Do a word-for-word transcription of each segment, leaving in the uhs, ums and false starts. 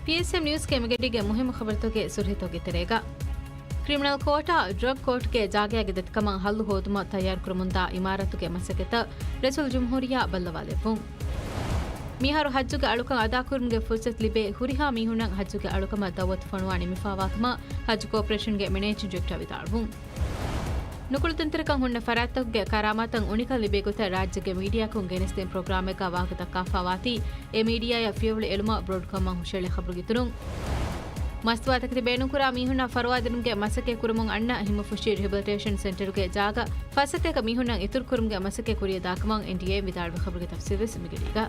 ޕީއެސްއެމް ނިއުސްގެ މިގަޑީގެ މުހިއްމު ޚަބަރުތަކުގެ ސުރުހީތަކުގެ ތެރޭގަ، ކްރިމިނަލް ކޯޓާ ޑްރަގް ކޯޓުގެ ޖާގައިގެ ދަތިކަމަށް ހައްލު ހޯދުމަށް ތައްޔާރުކުރަމުންދާ އިމާރާތުގެ މަސައްކަތަށް ރައީސުލްޖުމްހޫރިއްޔާ ބައްލަވާލެއްވުން. މިހާރު ހައްޖުގެ އަޅުކަން އަދާކުރުމުގެ ފުރުސަތު ލިބޭ ހުރިހާ މީހުންނަށް ހައްޖުގެ އަޅުކަމަށް ދައުވަތު ފޮނުވާނެ މި ފާވާކަމަށް ހައްޖު ކޯޕަރޭޝަންގެ މެނޭޖިން ޑިރެކްޓަރ ވިދާޅުވުން. ނުކުޅަދުންތެރިކަން ހުންނަ ފަރާތްތަކުގެ ކަރާމާތައް އުނިކަން ލިބޭ ގޮތަށް ރާއްޖޭގެ މީޑިއާއަކުން ގެނެސްދިން ޕްރޮގްރާމެއްގަ ވާހަކަ ދައްކާފަވާތީ، އެ މީޑިއާއަށް ފިޔަވަޅު އެޅުމަށް ބްރޯޑްކޮމްއަށް ހުށައެޅޭ ޚަބަރުގެ އިތުރުން، މަސްތުވާތަކެތި ބޭނުންކުރާ މީހުންނަށް ފަރުވާދިނުމުގެ މަސައްކަތް ކުރަމުން އަންނަ ހިމަފުށި ރިހެބިލިޓޭޝަން ސެންޓަރުގެ ޖާގަ ފައްސަތޭކަ މީހުންނަށް އިތުރުކުރުމުގެ މަސައްކަތް ކުރިއަށްދާކަމަށް އެންޑީއޭ ވިދާޅުވި ޚަބަރުގެ ތަފްސީލްވެސް މިގަޑީގަ.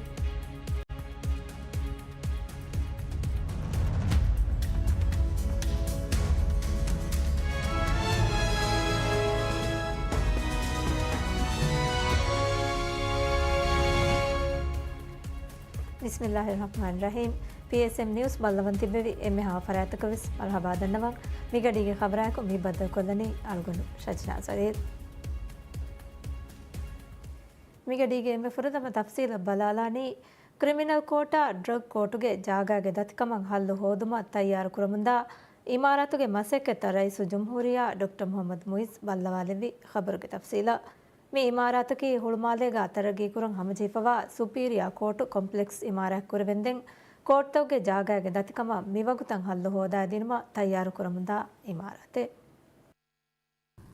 ބިސްމިއްލާހި ރަޙްމާނި ރަޙީމް. ޕީއެސްއެމް ނިއުސް ބައްލަވަން ތިއްބެވި އެންމެހާ ފަރާތްތަކަށް ވެސް މަރުޙަބާ ދަންނަވަން. މިގަޑީގެ ޚަބަރާއެކު މި ބައްދަލުކޮށްލަނީ އަޅުގަނޑު ޝަޖްނާ ޒަރީރް. މިގަޑީގެ އެންމެ ފުރަތަމަ ތަފްސީލަށް ބަލާލާނީ، ކްރިމިނަލް ކޯޓާ ޑްރަގް ކޯޓުގެ ޖާގާގެ ދަތިކަމަށް ހައްލު ހޯދުމަށް ތައްޔާރު ކުރަމުންދާ އިމާރާތުގެ މަސައްކަތަށް ރައީސުލްޖުމްހޫރިއްޔާ ޑޮކްޓަރ މުޙައްމަދު މުއިއްޒު ބައްލަވާލެއްވި ޚަބަރުގެ ތަފްސީލަށް. މި އިމާރާތަކީ ހުޅުމާލޭގަ ތަރައްގީކުރަން ހަމަޖެހިފަވާ ސުޕީރިއާ ކޯޓު ކޮމްޕްލެކްސް އިމާރާތް ކުރެވެންދެން، ކޯޓުތަކުގެ ޖާގާގެ ދަތިކަމަށް މިވަގުތަށް ހައްލު ހޯދާދިނުމަށް ތައްޔާރު ކުރަމުންދާ އިމާރާތެއް.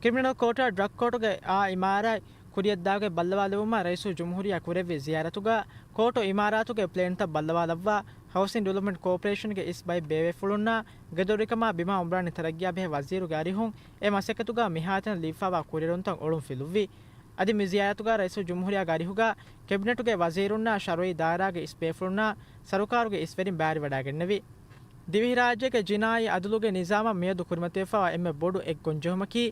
ކްރިމިނަލް ކޯޓާ ޑްރަގް ކޯޓުގެ އާ އިމާރާތް ކުރިއަށްދާގޮތް ބައްލަވާލެވުމަށް ރައީސުލްޖުމްހޫރިއްޔާ ކުރެއްވި ޒިޔާރަތުގަ، ކޯޓު އިމާރާތުގެ ޕްލޭންތައް ބައްލަވާލައްވާ، ހައުސިން ޑިވެލޮޕްމަންޓް ކޯޕަރޭޝަންގެ އިސް ބައެއް ބޭއްވޭފުޅުންނާ ގެދޮރުވިކަމާ ބިމާ އުނބަރާނީ ތަރައްގީއާ ބެހޭ ވަޒީރު ގާރިހުން އެ މަސައްކަތުގަ މިހާތަނަށް ލިބިފައިވާ ކުރިއެރުންތައް އޮޅުން ފިލުއްވި. އަދި މި ޒިޔާރަތުގަ ރައީސުލްޖުމްހޫރިއްޔާ ގާރިހުގަ ކެބިނެޓުގެ ވަޒީރުންނާ ޝަރުއީ ދާއިރާގެ އިސް ބޭފުޅުންނާ ސަރުކާރުގެ އިސްވެރިން ބައިވެރިވެވަޑައި ގެންނެވި. ދިވެހިރާއްޖޭގެ ޖިނާއީ އަދުލުގެ ނިޒާމަށް މިއަދު ކުރިމަތިވެފައިވާ އެންމެ ބޮޑު އެއްގޮންޖެހުމަކީ،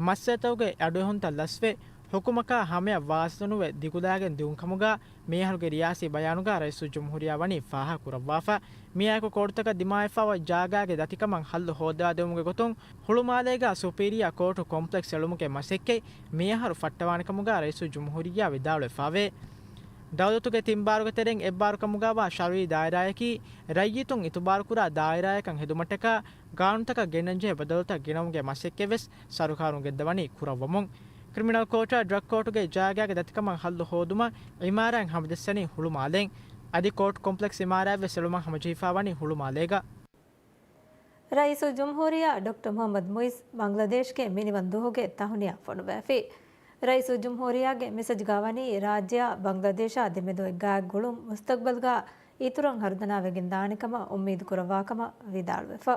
މައްސަލަތަކުގެ އަޑުއެހުންތައް ލަސްވެ، ހުކުމަކާ ހަމަޔަށް ވާސިތަ ނުވެ ދިގުލާގެން ދިއުން ކަމުގަ މިއަހަރުގެ ރިޔާސީ ބަޔާނުގަ ރައީސުލްޖުމްހޫރިއްޔާ ވަނީ ފާހަގަކުރައްވާފަ. މިއާއެކު ކޯޓުތަކަށް ދިމާވެފައިވާ ޖާގާގެ ދަތިކަމަށް ހައްލު ހޯދާދެވުމުގެ ގޮތުން، ހުޅުމާލޭގަ ސުޕީރިއާ ކޯޓު ކޮމްޕްލެކްސް އެޅުމުގެ މަސައްކަތް މިއަހަރު ފައްޓަވާނެ ކަމުގަ ރައީސުލްޖުމްހޫރިއްޔާ ވިދާޅުވެފައިވޭ. ދައުލަތުގެ ތިން ބާރުގެ ތެރެއިން އެއްބާރު ކަމުގައިވާ ޝަރުއީ ދާއިރާއަކީ، ރައްޔިތުން އިތުބާރުކުރާ ދާއިރާއަކަށް ހެދުމަށްޓަކާ، ގާނޫނުތަކަށް ގެންނަންޖެހޭ ބަދަލުތައް ގެނައުމުގެ މަސައްކަތްވެސް ސަރުކާރުން ގެންދަވަނީ ކުރައްވަމުން. ކްރިމިނަލް ކޯޓާ ޑްރަގް ކޯޓުގެ ޖާގާގެ ދަތިކަމަށް ހައްލު ހޯދުމަށް އިމާރާތް ހަމަޖައްސަނީ ހުޅުމާލޭން. އަދި ކޯޓް ކޮމްޕްލެކްސް އިމާރާތްވެސް އެޅުމަށް ހަމަޖެހިފައިވަނީ ހުޅުމާލޭގަ. ރައީސުލްޖުމްހޫރިއްޔާ ޑޮކްޓަރ މުޙައްމަދު މުއިއްޒު ބަންގްލަދޭޝްގެ މިނިވަން ދުވަހުގެ ތަހުނިޔާ ފޮނުވައިފި. ރައީސުލްޖުމްހޫރިއްޔާގެ މެސެޖްގަ ވަނީ ރާއްޖެއާ ބަންގްލަދޭޝާ ދެމެދު އެއްގާތް ގުޅުން މުސްތަގްބަލްގަ އިތުރަށް ހަރުދަނާވެގެން ދާނެ ކަމަށް އުއްމީދު ކުރައްވާ ކަމަށް ވިދާޅުވެފަ.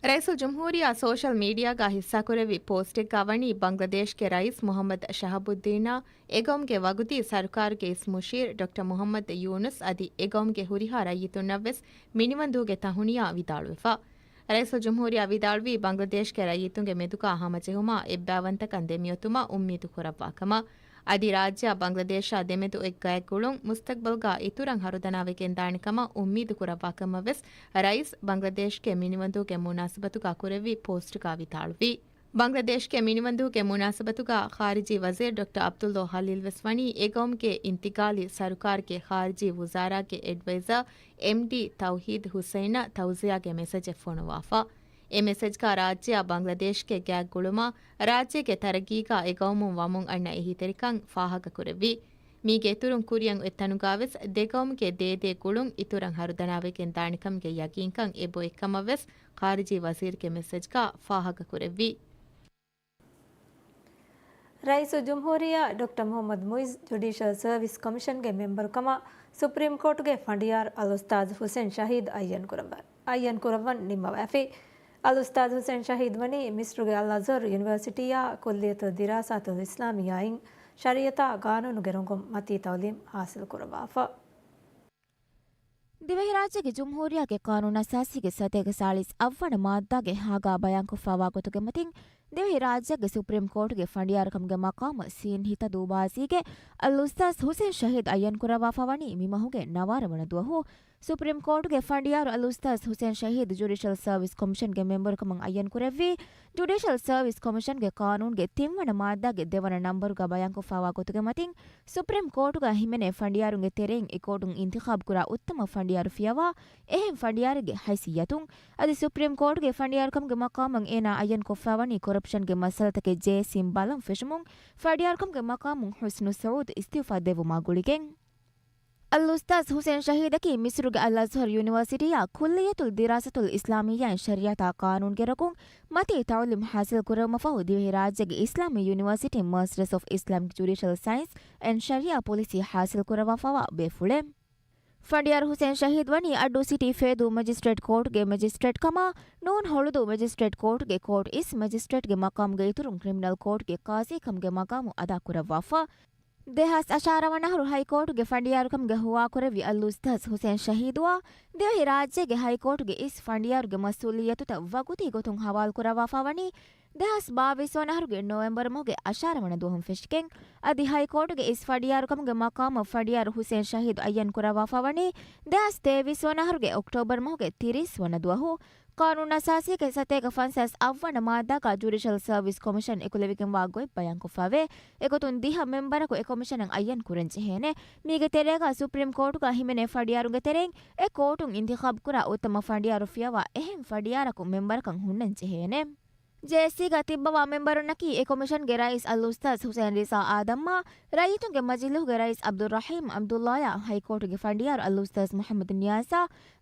ރައީސުލްޖުމްހޫރިއްޔާ ސޯޝަލް މީޑިއާގަ ހިއްސާކުރެއްވި ޕޯސްޓެއްގަ ވަނީ ބަންގްލަދޭޝްގެ ރައީސް މުޙައްމަދު ޝަހަބުއްދީނާ އެގައުމުގެ ވަގުތީ ސަރުކާރުގެ އިސް މުޝީރު ޑޮކްޓަރ މުޙައްމަދު ޔޫނުސް އަދި އެގައުމުގެ ހުރިހާ ރައްޔިތުންނަށްވެސް މިނިވަންދޫގެ ތަހުނިޔާ ވިދާޅުވެފަ. ރައީސުލްޖުމްހޫރިއްޔާ ވިދާޅުވީ، ބަންގްލަދޭޝްގެ ރައްޔިތުންގެ މެދުގަ ހަމަޖެހުމާ އެއްބައިވަންތަކަން ދެމިއޮތުމަށް އުއްމީދު ކުރައްވާ ކަމަށް. އަދި ރާއްޖެއާ ބަންގްލަދޭޝާ ދެމެދު އެއްގާތް ގުޅުން މުސްތަގްބަލްގަ އިތުރަށް ހަރުދަނާވެގެންދާނެ ކަމަށް އުއްމީދު ކުރައްވާ ކަމަށްވެސް ރައީސް ބަންގްލަދޭޝްގެ މިނިވަންދޫގެ މުނާސަބަތުގަ ކުރެއްވި ޕޯސްޓުގަ ވިދާޅުވީ. ބަނގްލަދޭޝްގެ މިނިވަންދޫގެ މުނާސަބަތުގަ ޚާރިޖީ ވަޒީރު ޑޮކްޓަރ ޢަބްދުﷲ ޚަލީލް ވެސް ވަނީ އެގައުމުގެ އިންތިގާލީ ސަރުކާރުގެ ޚާރިޖީ ވުޒާރާގެ އެޑްވައިޒަރ އެމްޑީ ތައުޙީދު ޙުސައިނަށް ތަޢުޒިޔާގެ މެސެޖެއް ފޮނުވާފަ. އެ މެސެޖްގަ ރާއްޖެއާ ބަނގްލަދޭޝްގެ ގާތް ގުޅުމާ، ރާއްޖޭގެ ތަރައްގީގަ އެގައުމުން ވަމުން އަންނަ އެހީތެރިކަން ފާހަގަކުރެއްވި. މީގެ އިތުރުން ކުރިއަށް އޮތް ތަނުގަވެސް ދެގައުމުގެ ދޭދޭ ގުޅުން އިތުރަށް ހަރުދަނާވެގެން ދާނެކަމުގެ ޔަގީންކަން އެބައޮތްކަމަށްވެސް ޚާރިޖީ ވަޒީރުގެ މެސެޖްގަ ފާހަގަކުރެއްވި. ރައީސުލްޖުމްހޫރިއްޔާ ޑޮކްޓަރ މުޙައްމަދު މުއިއްޒު ޖުޑިޝަލް ސަރވިސް ކޮމިޝަންގެ މެމްބަރުކަމަށް ސުޕްރީމް ކޯޓުގެ ފަނޑިޔާރު އަލްއުސްތާޛު ޙުސެން ޝަހީދު އައްޔަން ކުރައްވަ-، އައްޔަން ކުރައްވަން ނިންމަވައިފި. އަލްއުސްތާޛު ޙުސެން ޝަހީދު ވަނީ މިސްރުގެ އަލްއަޒްހަރު ޔުނިވަރސިޓީއާ ކުއްލިއްޔަތުއް ދިރާސާތުލް އިސްލާމިއްޔާއިން ޝަރީޢަތާ ގާނޫނުގެ ރޮނގުން މަތީ ތަޢުލީމް ޙާޞިލް ކުރައްވާފަ. ދިވެހިރާއްޖޭގެ ޖުމްހޫރިއްޔާގެ ޤާނޫނުއަސާސީގެ ސަތޭކަ ސާޅީސް އަށްވަނަ މާއްދާގެ ހާގާ ބަޔާންކޮށްފައިވާ ގޮތުގެ މަތިން، ދިވެހިރާއްޖޭގެ ސުޕްރީމް ކޯޓުގެ ފަނޑިޔާރުކަމުގެ މަޤާމު ސީން ހިތަދޫ ބާޒީގެ އަލްއުސްތާޛު ޙުސެން ޝަހީދު އައްޔަންކުރައްވާފަ ވަނީ މި މަހުގެ ނަވާރަ ވަނަ ދުވަހު ސުޕްރީމް ކޯޓުގެ ފަނޑިޔާރު އަލްއުސްތާޛް ހުސެން ޝަހީދު ޖުޑިޝަލް ސަރވިސް ކޮމިޝަންގެ މެމްބަރުކަމަށް އައްޔަން ކުރެއްވީ، ޖުޑިޝަލް ސަރވިސް ކޮމިޝަންގެ ޤާނޫނުގެ ތިންވަނަ މާއްދާގެ ދެވަނަ ނަންބަރުގަ ބަޔާންކޮށްފައިވާ ގޮތުގެ މަތިން، ސުޕްރީމް ކޯޓުގަ ހިމެނޭ ފަނޑިޔާރުންގެ ތެރެއިން އެ ކޯޓުން އިންތިޚާބުކުރާ އުއްތަމަ ފަނޑިޔާރު ފިޔަވާ އެހެން ފަނޑިޔާރެއްގެ ހައިސިއްޔަތުން، އަދި ސުޕްރީމް ކޯޓުގެ ފަނޑިޔާރުކަމުގެ މަޤާމަށް އޭނާ އައްޔަން ކޮށްފައިވަނީ ކޮރަޕްޝަންގެ މައްސަލަތަކެއް ޖޭއެސްސީން ބަލަން ފެށުމުން، ފަނޑިޔާރުކަމުގެ މަޤާމުން ޙުސްނު ސަޢޫދު އިސްތިޢުފާ ދެއްވުމާ ގުޅިގެން. އަލްއުސްތާޛް ހުސެން ޝަހީދަކީ މިޞްރުގެ އަލްއަޒްހަރު ޔުނިވަރސިޓީއާ ކުއްލިއްޔަތުލް ދިރާސަތުލް އިސްލާމިއްޔާއިން ޝަރީޢަތާ ޤާނޫނުގެ ރޮކުން މަތީ ތަޢުލީމް ޙާޞިލް ކުރެވުމަށްފަހު، ދިވެހިރާއްޖޭގެ އިސްލާމީ ޔުނިވަރސިޓީން މާސްޓަރސް އޮފް އިސްލާމިކް ޖުޑިޝަލް ސައިންސް އެންޑް ޝަރީޢާ ޕޮލިސީ ޙާޞިލް ކުރައްވާފައިވާ ބޭފުޅެއް. ފަނޑިޔާރު ހުސެން ޝަހީދު ވަނީ އައްޑޫ ސިޓީ ފޭދޫ މެޖިސްޓްރޭޓް ކޯޓުގެ މެޖިސްޓްރޭޓް ކަމާ، ނޫން ހޮޅުދޫ މެޖިސްޓްރޭޓް ކޯޓުގެ ކޯޓް އިސް މެޖިސްޓްރޭޓްގެ މަޤާމުގެ އިތުރުން ކްރިމިނަލް ކޯޓުގެ ޤާޟީކަމުގެ މަޤާމު އަދާކުރައްވާފަ. ދެހާސް އަށާރަ ވަނަ އަހަރު ހައިކޯޓުގެ ފަނޑިޔާރުކަމުގެ ހުވާކުރެއްވި އަލްއުސްތާޛް ހުސެން ޝަހީދުއާ، ދިވެހިރާއްޖޭގެ ހައިކޯޓުގެ އިސް ފަނޑިޔާރުގެ މަސްއޫލިއްޔަތުތައް ވަގުތީ ގޮތުން ހަވާލުކުރައްވާފައިވަނީ، ދެހާސް ބާވީސް ވަނަ އަހަރުގެ ނޮވެމްބަރު މަހުގެ އަށާރަ ވަނަ ދުވަހުން ފެށިގެން، އަދި ހައިކޯޓުގެ އިސް ފަނޑިޔާރުކަމުގެ މަޤާމަށް ފަނޑިޔާރު ހުސެން ޝަހީދު އައްޔަން ކުރައްވާފައިވަނީ، ދެހާސް ތޭވީސް ވަނަ އަހަރުގެ އޮކްޓޯބަރު މަހުގެ ތިރީސް ވަނަ ދުވަހު. ޤާނޫނުއަސާސީގެ ސަތޭކަ ފަންސާސް އަށްވަނަ މާއްދާގަ ޖުޑިޝަލް ސަރވިސް ކޮމިޝަން އެކުލެވިގެންވާ ގޮތް ބަޔާންކޮށްފައިވޭ. އެގޮތުން ދިހަ މެމްބަރަކު އެ ކޮމިޝަނަށް އައްޔަން ކުރަން ޖެހޭނެ. މީގެ ތެރޭގަ ސުޕްރީމް ކޯޓުގަ ހިމެނޭ ފަނޑިޔާރުންގެ ތެރެއިން އެ ކޯޓުން އިންތިޚާބުކުރާ އުއްތަމަ ފަނޑިޔާރު ފިޔަވާ އެހެން ފަނޑިޔާރަކު މެމްބަރަކަށް ހުންނަން ޖެހޭނެ. ޖޭއެސްސީގަ ތިއްބަވާ މެމްބަރުންނަކީ އެ ކޮމިޝަންގެ ރައީސް އަލްއުސްތާޛް ހުސެން ރިޒާ އާދަމްއާ، ރައްޔިތުންގެ މަޖިލީހުގެ ރައީސް އަބްދުއްރަޙީމް އަބްދުއްލާޔާ، ހައިކޯޓުގެ ފަނޑިޔާރު އަލްއުސްތާޛް މުޙައްމަދު ނިޔާޒާ،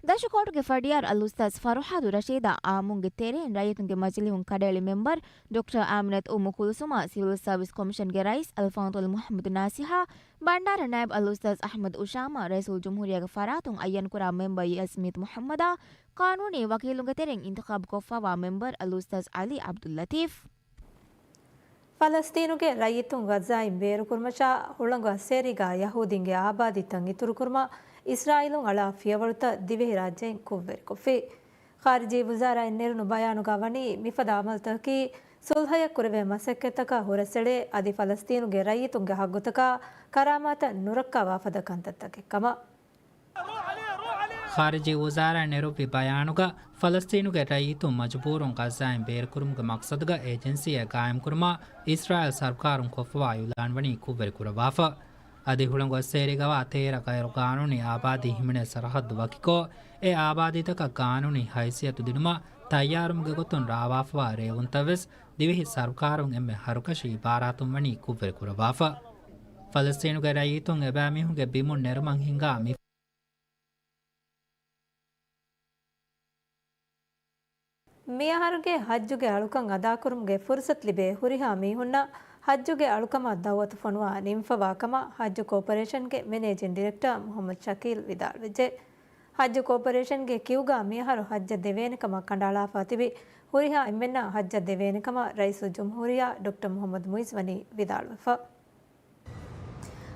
ދަށުކޯޓުގެ ފަނޑިޔާރު އަލްއުސްތާޛް ފަރުހާދު ރަޝީދާ އާއްމުންގެ ތެރެއިން ރައްޔިތުންގެ މަޖިލީހުން ކަނޑައެޅި މެމްބަރު ޑޮކްޓަރ އާމިނަތު އުއްމު ކުލްސުމާ، ސިވިލް ސަރވިސް ކޮމިޝަންގެ ރައީސް އަލްފާޟިލް މުޙައްމަދު ނާސިހާ، ބަންޑާރަ ނައިބް އަލްއުސްތާޛް އަޙްމަދު އުޝާމާ، ރައީސުލްޖުމްހޫރިއްޔާގެ ފަރާތުން އައްޔަންކުރާ މެމްބަރު ޔަސްމީތު މުޙައްމަދާ، ޤާނޫނީ ވަކީލުންގެ ތެރެއިން އިންތިޚާބުކޮށްފައިވާ މެމްބަރު އަލްއުސްތާޛް ޢަލީ ޢަބްދުއްލަތީފް. ފަލަސްޠީނުގެ ރައްޔިތުން ޣައްޒާއިން ބޭރުކުރުމަށާ ހުޅަނގު އައްސޭރީގާ ޔަހޫދީންގެ އާބާދީތައް އިތުރުކުރުމަށް އިސްރާއީލުން އަޅާ ފިޔަވަޅުތައް ދިވެހިރާއްޖެއިން ކުށްވެރިކޮށްފި. ޚާރިޖީ ވުޒާރާއިން ނެރުނު ބަޔާނުގަ ވަނީ، މިފަދަ ޢަމަލުތަކަކީ ޞުލްޙަޔަށް ކުރެވޭ މަސައްކަތްތަކަށް ހުރަސްއެޅޭ، އަދި ފަލަސްޠީނުގެ ރައްޔިތުންގެ ޙައްޤުތަކާ ކަރާމާތަށް ނުރައްކާވާ ފަދަ ކަންތައްތަކެއް ކަމަށް. ޚާރިޖީ ވުޒާރާ ނެރުއްވި ބަޔާނުގަ، ފަލަސްޠީނުގެ ރައްޔިތުން މަޖުބޫރުން ޣައްޒާއިން ބޭރުކުރުމުގެ މަޤްޞަދުގަ އޭޖެންސީއެއް ގާއިމްކުރުމަށް އިސްރާއީލް ސަރުކާރުން ކޮށްފަވާ އިޢުލާންވަނީ ކުށްވެރިކުރައްވާފަ. އަދި ހުޅަނގު އައްސޭރީގަވާ ތޭރަ ޣައިރު ޤާނޫނީ އާބާދީ ހިމެނޭ ސަރަޙައްދު ވަކިކޮށް، އެ އާބާދީތަކަށް ޤާނޫނީ ހައިސިއްޔަތު ދިނުމަށް ތައްޔާރުވުމުގެ ގޮތުން ރާވާފަވާ ރޭވުންތައްވެސް ދިވެހި ސަރުކާރުން އެންމެ ހަރުކަށި އިބާރާތުން ވަނީ ކުށްވެރިކުރައްވާފަ. ފަލަސްޠީނުގެ ރައްޔިތުން އެބައިމީހުންގެ ބިމުން ނެރުމަށް ހިންގާ މި މިއަހަރުގެ ޙައްޖުގެ އަޅުކަން އަދާކުރުމުގެ ފުރުޞަތު ލިބޭ ހުރިހާ މީހުންނަށް ޙައްޖުގެ އަޅުކަމަށް ދަޢުވަތު ފޮނުވާ ނިމިފަވާ ކަމަށް ޙައްޖު ކޯޕަރޭޝަންގެ މެނޭޖިން ޑިރެކްޓަރ މުޙައްމަދު ޝަކީލް ވިދާޅުވެއްޖެ. ޙައްޖު ކޯޕަރޭޝަންގެ ކިއުގަ މިއަހަރު ޙައްޖަށް ދެވޭނެ ކަމަށް ކަނޑައަޅާފަ ތިބި ހުރިހާ އެންމެންނަށް ޙައްޖަށް ދެވޭނެ ކަމަށް ރައީސުލްޖުމްހޫރިއްޔާ ޑޮކްޓަރ މުޙައްމަދު މުޢިއްޒު ވަނީ ވިދާޅުވެފަ.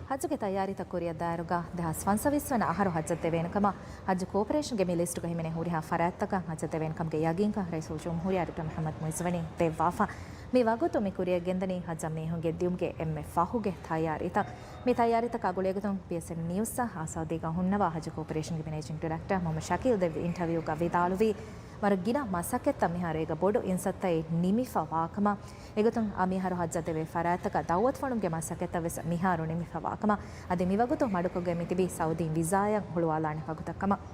ޙައްޖުގެ ތައްޔާރީތައް ކުރިއަށް ދާއިރުގަ ދެހާސް ފަންސަވީސް ވަނަ އަހަރު ޙައްޖަށް ދެވޭނެ ކަމަށް ޙައްޖު ކޯޕަރޭޝަންގެ މި ލިސްޓުގަ ހިމެނޭ ހުރިހާ ފަރާތްތަކަށް ޙައްޖަށް ދެވޭނެ ކަމުގެ ޔަގީންކަން ރައީސުލްޖުމްހޫރިއްޔާ ޑޮކްޓަރ މުޙައްމަދު މުޢިއްޒު ވަނީ ދެއްވާފަ. މި ވަގުތު މި ކުރިއަށް ގެންދަނީ ޙައްޖަށް މީހުން ގެންދިއުމުގެ އެންމެ ފަހުގެ ތައްޔާރީތައް. މި ތައްޔާރީތަކާ ގުޅޭގޮތުން ބީއެސްއެމް ނިއުސްއަށް އާ ސައުދީގަ ހުންނަވާ ޙައްޖު ކޯޕަރޭޝަންގެ މެނޭޖިން ޑިރެކްޓަރ މުޙައްމަދު ޝަކީލް ދެއްވި އިންޓަވިއުގަ ވިދާޅުވީ، ވަރަށް ގިނަ މަސައްކަތްތައް މިހާރު އޭގަ ބޮޑު އިންސައްތައެއް ނިމިފަވާކަމަށް، އެގޮތުން އަ މިހާރު ޙައްޖަށް ދެވޭ ފަރާތްތަކަށް ދަޢުވަތު ފޮނުމުގެ މަސައްކަތްތައް ވެސް މިހާރު ނިމިފަވާކަމަށް، އަދި މިވަގުތު މަޑުކޮށްގެން މިތިބީ ސައުދީން ވިސާއަށް ހުޅުވާލާނެ ވަގުތަށްކަމަށް.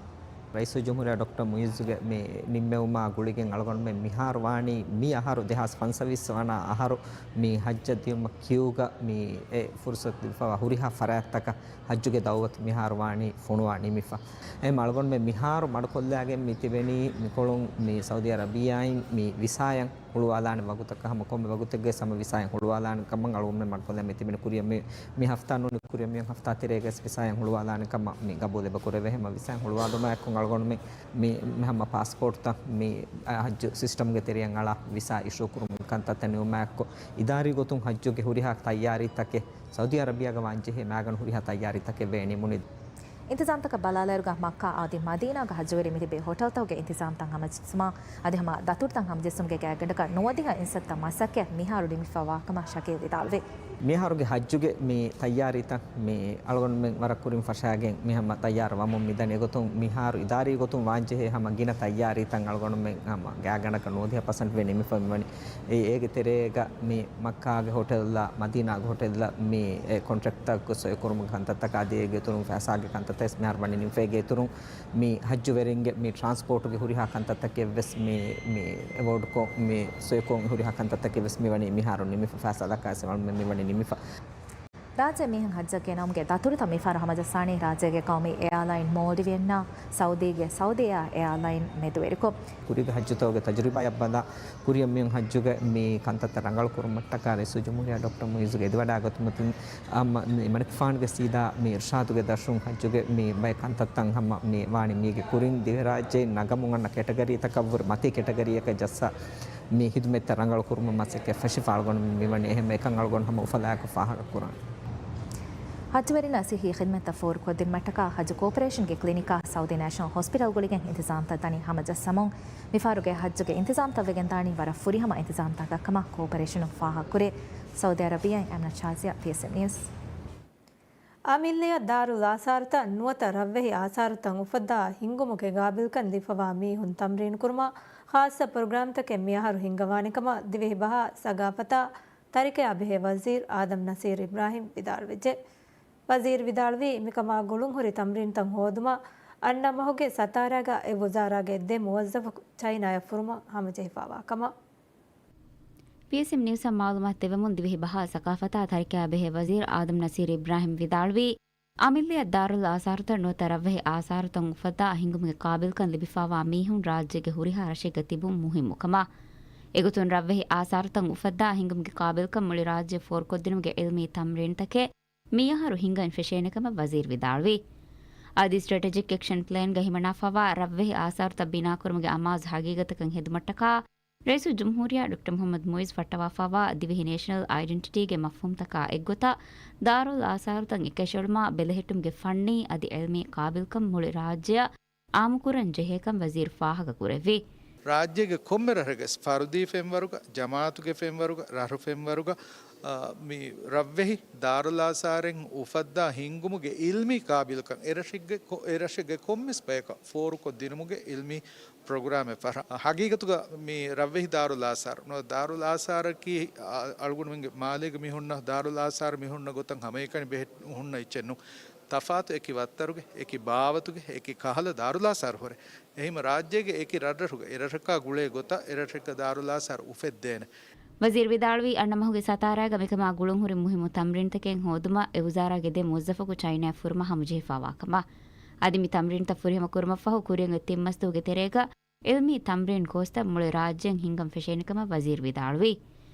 ރައީސުލްޖުމްހޫރިއްޔާ ޑޮކްޓަރ މުޢިއްޒުގެ މި ނިންމެވުމާ ގުޅިގެން އަޅުގަނޑުމެން މިހާރު ވާނީ މި އަހަރު ދެހާސް ފަންސަވީސް ވަނަ އަހަރު މި ޙައްޖަށް ދިޔުމަށް ކިއުގަ މި އެ ފުރުޞަތު ލިބިފަވާ ހުރިހާ ފަރާތްތަކަށް ޙައްޖުގެ ދަޢުވަތު މިހާރު ވާނީ ފޮނުވާ ނިމިފަ. އެހެން އަޅުގަނޑުމެން މިހާރު މަޑުކޮށްލާގެން މި ތިބެނީ މިކޮޅުން މި ސައުދީ އަރަބިއްޔާއިން މި ވިސާއަށް ހުޅުވާލާނެ ވަގުތަކަށް ހަމަ ކޮންމެ ވަގުތެއްގައި ހަމަ ވިސާއަށް ހުޅުވާލާނެ ކަމަށް އަޅުގަނޑުމެން މަޑުކޮށްލަން މި ތިބެނީ. ކުރިއަށް މި، މި ހަފްތާ ނޫނީ ކުރިއަށް މިއޮތް ހަފްތާ ތެރޭގައި ވިސާއަށް ހުޅުވާލާނެ ކަމަށް މި ގަބޫލެއް ކުރެވޭ. ހަމަ ވިސާއަށް ހުޅުވާލުމާއެކު އަޅުގަނޑުމެން މި، މި ހަމަ ޕާސްޕޯޓްތައް މި ހައްޖު ސިސްޓަމްގެ ތެރެއަށް އަޅާ ވިސާ އިޝޫ ކުރުމުގެ ކަންތައްތައް ނިމުމާއެކު އިދާރީ ގޮތުން ހައްޖުގެ ހުރިހާ ތައްޔާރީތަކެއް ސައުދީ އަރަބިއާގަ ވާންޖެހޭ މާގަނޑު ހުރިހާ ތައްޔާރީތަކެއް ވެ ނިމުނީ. އިންތިޒާމްތަކަށް ބަލާލާއިރުގަ މައްކާ އަދި މަދީނާގަ ހައްޖުވެރިން މިތިބީ ހޮޓެލްތަކުގެ އިންތިޒާމްތައް ހަމަޖެއްސުމާ އަދި ހަމަ ދަތުރުތައް ހަމަޖެއްސުމުގެ ގާތްގަނޑަކަށް ނުވަދިހަ އިންސައްތަ މަސައްކަތް މިހާރު ނިމިފަވާކަމަށް ޝަކީލް ވިދާޅުވި. މިހާރުގެ ހައްޖުގެ މި ތައްޔާރީތައް މި އަޅުގަނޑުމެން ވަރަށް ކުރިން ފަށާގެން މި ހަމަ ތައްޔާރު ވަމުން މިދަނީ. އެގޮތުން މިހާރު އިދާރީ ގޮތުން ވާންޖެހޭ ހަމަ ގިނަ ތައްޔާރީތައް އަޅުގަނޑުމެން ހަމަ ގާތްގަނޑަކަށް ނުވަދިހަ ޕަސެންޓް ވެ ނިމިފަ މިވަނީ. އެ، އޭގެ ތެރޭގަ މި މައްކާގެ ހޮޓެލްއަށް، މަދީނާގެ ހޮޓެލްއަށް މި އެ ކޮންޓްރެކްޓްތައް ސޮއިކުރުމުގެ ކަންތައްތަކާ އަދި އޭގެ އިތުރުން ފައިސާގެ ކަންތައްތައް ވެސް މިހާރު ވަނީ ނިމިފަ. އޭގެ އިތުރުން މި ހައްޖުވެރިންގެ މި ޓްރާންސްޕޯޓުގެ ހުރިހާ ކަންތައްތަކެއް ވެސް މި، މި އެވޯޑްކޮށް މި ސޮއިކޮށް ހުރިހާ ކަންތައްތަކެއް ވެސް މިވަނީ މިހާރު ނިމިފަ. ފައިސާ ދައްކާ ވެސް މިވަނީ ނިމިފަ. ރާއްޖެ މީހުން ހައްޖަށް ގެނައުމުގެ ދަތުރުތައް މިފަހަރު ހަމަޖައްސާނީ ރާއްޖޭގެ ޤައުމީ އެއާލައިން މޯލްޑިވިއަންއާ ސައުދީގެ ސައުދިއާ އެއާލައިން މެދުވެރިކޮށް. ކުރީގެ ހައްޖުތަކުގެ ތަޖުރިބާއަށް ބަލާ، ކުރިއަށް މީހުން ހައްޖުގެ މި ކަންތައްތައް ރަނގަޅު ކުރުމަށްޓަކާ ރައީސުލްޖުމްހޫރިއްޔާ ޑޮކްޓަރ މުއިއްޒުގެ އެދިވަޑާގަތުމަތިން އަމް މަނިކުފާނުގެ ސީދާ މި އިރްޝާދުގެ ދަށުން ހައްޖުގެ މި ބައެއް ކަންތައްތައް ހަމަ މި ވާނީ މީގެ ކުރިން ދިވެހިރާއްޖެއިން ނަގަމުން އަންނަ ކެޓަގަރީތަކަށްވުރެ މަތީ ކެޓަގަރީއަކަށް ޖައްސާ މި ހިދުމަތްތައް ރަނގަޅު ކުރުމަށް މަސައްކަތް ފެށިފަ އަޅުގަނޑު މިވަނީ. އެހެން އެކަން އަޅުގަނޑު ހަމަ އުފަލާއެކު ފާހަގަ ކުރަން. ހައްޖުވެރިންނަށް ސިއްހީ ޚިދުމަތްތައް ފޯރުކޮށްދިނުމަށްޓަކާ ހައްޖު ކޯޕަރޭޝަންގެ ކްލިނިކާ ސައުދީ ނޭޝަނަލް ހޮސްޕިޓަލް ގުޅިގެން އިންތިޒާމްތައް ދަނީ ހަމަޖައްސަމުން. މިފަހަރުގެ ހައްޖުގެ އިންތިޒާމްތައް ވެގެންދާނީ ވަރަށް ފުރިހަމަ އިންތިޒާމްތަކަށް ކަމަށް ކޯޕަރޭޝަނުން ފާހަގަކުރޭ. ސައުދީ އަރަބިއާއިން އަމްނާ ޝާޒިޔާ، ޕީއެސްއެމް ނިއުސް. އަމިއްލަޔަށް ދާރުލް އާސާރުތައް ނުވަތަ ރަށްވެހި އާސާރުތައް އުފައްދާ ހިންގުމުގެ ގާބިލްކަން ލިބިފަވާ މީހުން ތަމްރީނުކުރުމަށް ޚާއްޞަ ޕްރޮގްރާމްތަކެއް މިއަހަރު ހިންގަވާނެކަމަށް ދިވެހި ބަހާ، ސަގާފަތާ، ތަރިކަޔާ ބެހޭ ވަޒީރު އާދަމް ނަސީރު އިބްރާހިމް ވިދާޅުވެއްޖެ. ވަޒީރު ވިދާޅުވީ، މިކަމާ ގުޅުންހުރި ތަމްރީންތައް ހޯދުމަށް އަންނަ މަހުގެ ސަތާރައިގަ އެ ވުޒާރާގެ ދެ މުވައްޒަފަކު ޗައިނާޔަށް ފުރުމަށް ހަމަޖެހިފާވާކަމަށް. ޕީއެސްއެމް ނިއުސަށް މައުލޫމާތު ދެވެމުން ދިވެހި ބަހާ، ސަގާފަތާ، ތަރިކަޔާ ބެހޭ ވަޒީރު އާދަމް ނަސީރު އިބްރާހިމް ވިދާޅުވީ، އަމިއްލަޔަށް ދާރުލް އާސާރުތައް ނުވަތަ ރަށްވެހި އާސާރުތައް އުފައްދާ ހިންގުމުގެ ޤާބިލްކަން ލިބިފާވާ މީހުން ރާއްޖޭގެ ހުރިހާ ރަށެއްގަ ތިބުން މުހިއްމުކަމަށް. އެގޮތުން ރަށްވެހި އާސާރުތައް އުފައްދާ ހިންގުމުގެ ޤާބިލްކަން މުޅި ރާއްޖެ ފޯރުކޮށްދިނުމުގެ ޢިލްމީ ތަމްރީންތަކެއް މިއަހަރު ހިންގަން ފެށޭނެކަމަށް ވަޒީރު ވިދާޅުވި. އަދި ސްޓްރެޓެޖިކް އެކްޝަން ޕްލޭންގަ ހިމަނާފަވާ ރަށްވެހި އާސާރުތައް ބިނާކުރުމުގެ އަމާޒު ހަގީގަތަކަށް ހެދުމަށްޓަކާ ރައީސުލްޖުމްހޫރިއްޔާ ޑޮކްޓަރ މުޙައްމަދު މުޢިއްޒު ފައްޓަވާފަވާ ދިވެހި ނޭޝަނަލް އައިޑެންޓިޓީގެ މަފްހޫމްތަކާ އެއްގޮތަށް ދާރުލް އާސާރުތައް އެކަށައެޅުމާ ބެލެހެއްޓުމުގެ ފަންނީ އަދި ޢިލްމީ ޤާބިލްކަން މުޅި ރާއްޖެއަށް އާއްމުކުރަން ޖެހޭކަން ވަޒީރު ފާހަގަކުރެއްވި. ރާއްޖޭގެ ކޮންމެ ރަށެއްގަސް ފަރުދީ ފެންވަރުގަ، ޖަމާއަތުގެ ފެންވަރުގަ، ރަށު ފެންވަރުގަ، އާ، މި ރަށްވެހި ދާރުލް އާސާރެއް އުފައްދާ ހިންގުމުގެ ޢިލްމީ ޤާބިލްކަން އެރަށެއްގެ ކޮ-، އެރަށެއްގެ ކޮންމެސް ބަޔަކަށް ފޯރުކޮށްދިނުމުގެ ޢިލްމީ ޕްރޮގްރާމެއް ފަށާ. ހަގީގަތުގަ މި ރަށްވެހި ދާރުލް އާސާރު ނުވަތަ ދާރުލް އާސާރަކީ، އަ-، އަޅުގަނޑުމެންގެ މާލޭގަ މި ހުންނަ ދާރުލް އާސާރު މި ހުންނަ ގޮތަށް ހަމައެކަނި ބެހެއްޓި ހުންނަ އެއްޗެއް ނޫން. ތަފާތު އެކި ވައްތަރުގެ، އެކި ބާވަތުގެ، އެކި ކަހަލަ ދާރުލް އާސާރު ހުރޭ. އެހީމަ ރާއްޖޭގެ އެކި ރަށްރަށުގަ އެރަށަކާ ގުޅޭ ގޮތަށް އެރަށެއްގަ ދާރުލް އާސާރު އުފެއްދޭނެ. ވަޒީރު ވިދާޅުވީ، އަންނަ މަހުގެ ސަތާރައިގަ މިކަމާ ގުޅުންހުރި މުހިއްމު ތަމްރީންތަކެއް ހޯދުމަށް އެ ވުޒާރާގެ ދެ މުވައްޒަފަކު ޗައިނާއަށް ފުރުމަށް ހަމަޖެހިފާވާކަމަށް. އަދި މި ތަމްރީންތައް ފުރިހަމަ ކުރުމަށްފަހު ކުރިއަށް އޮތް ތިން މަސްދުވަހުގެ ތެރޭގަ ޢިލްމީ ތަމްރީން ކޯސްތައް މުޅި ރާއްޖެއިން ހިންގަން ފެށޭނެކަމަށް ވަޒީރު ވިދާޅުވި.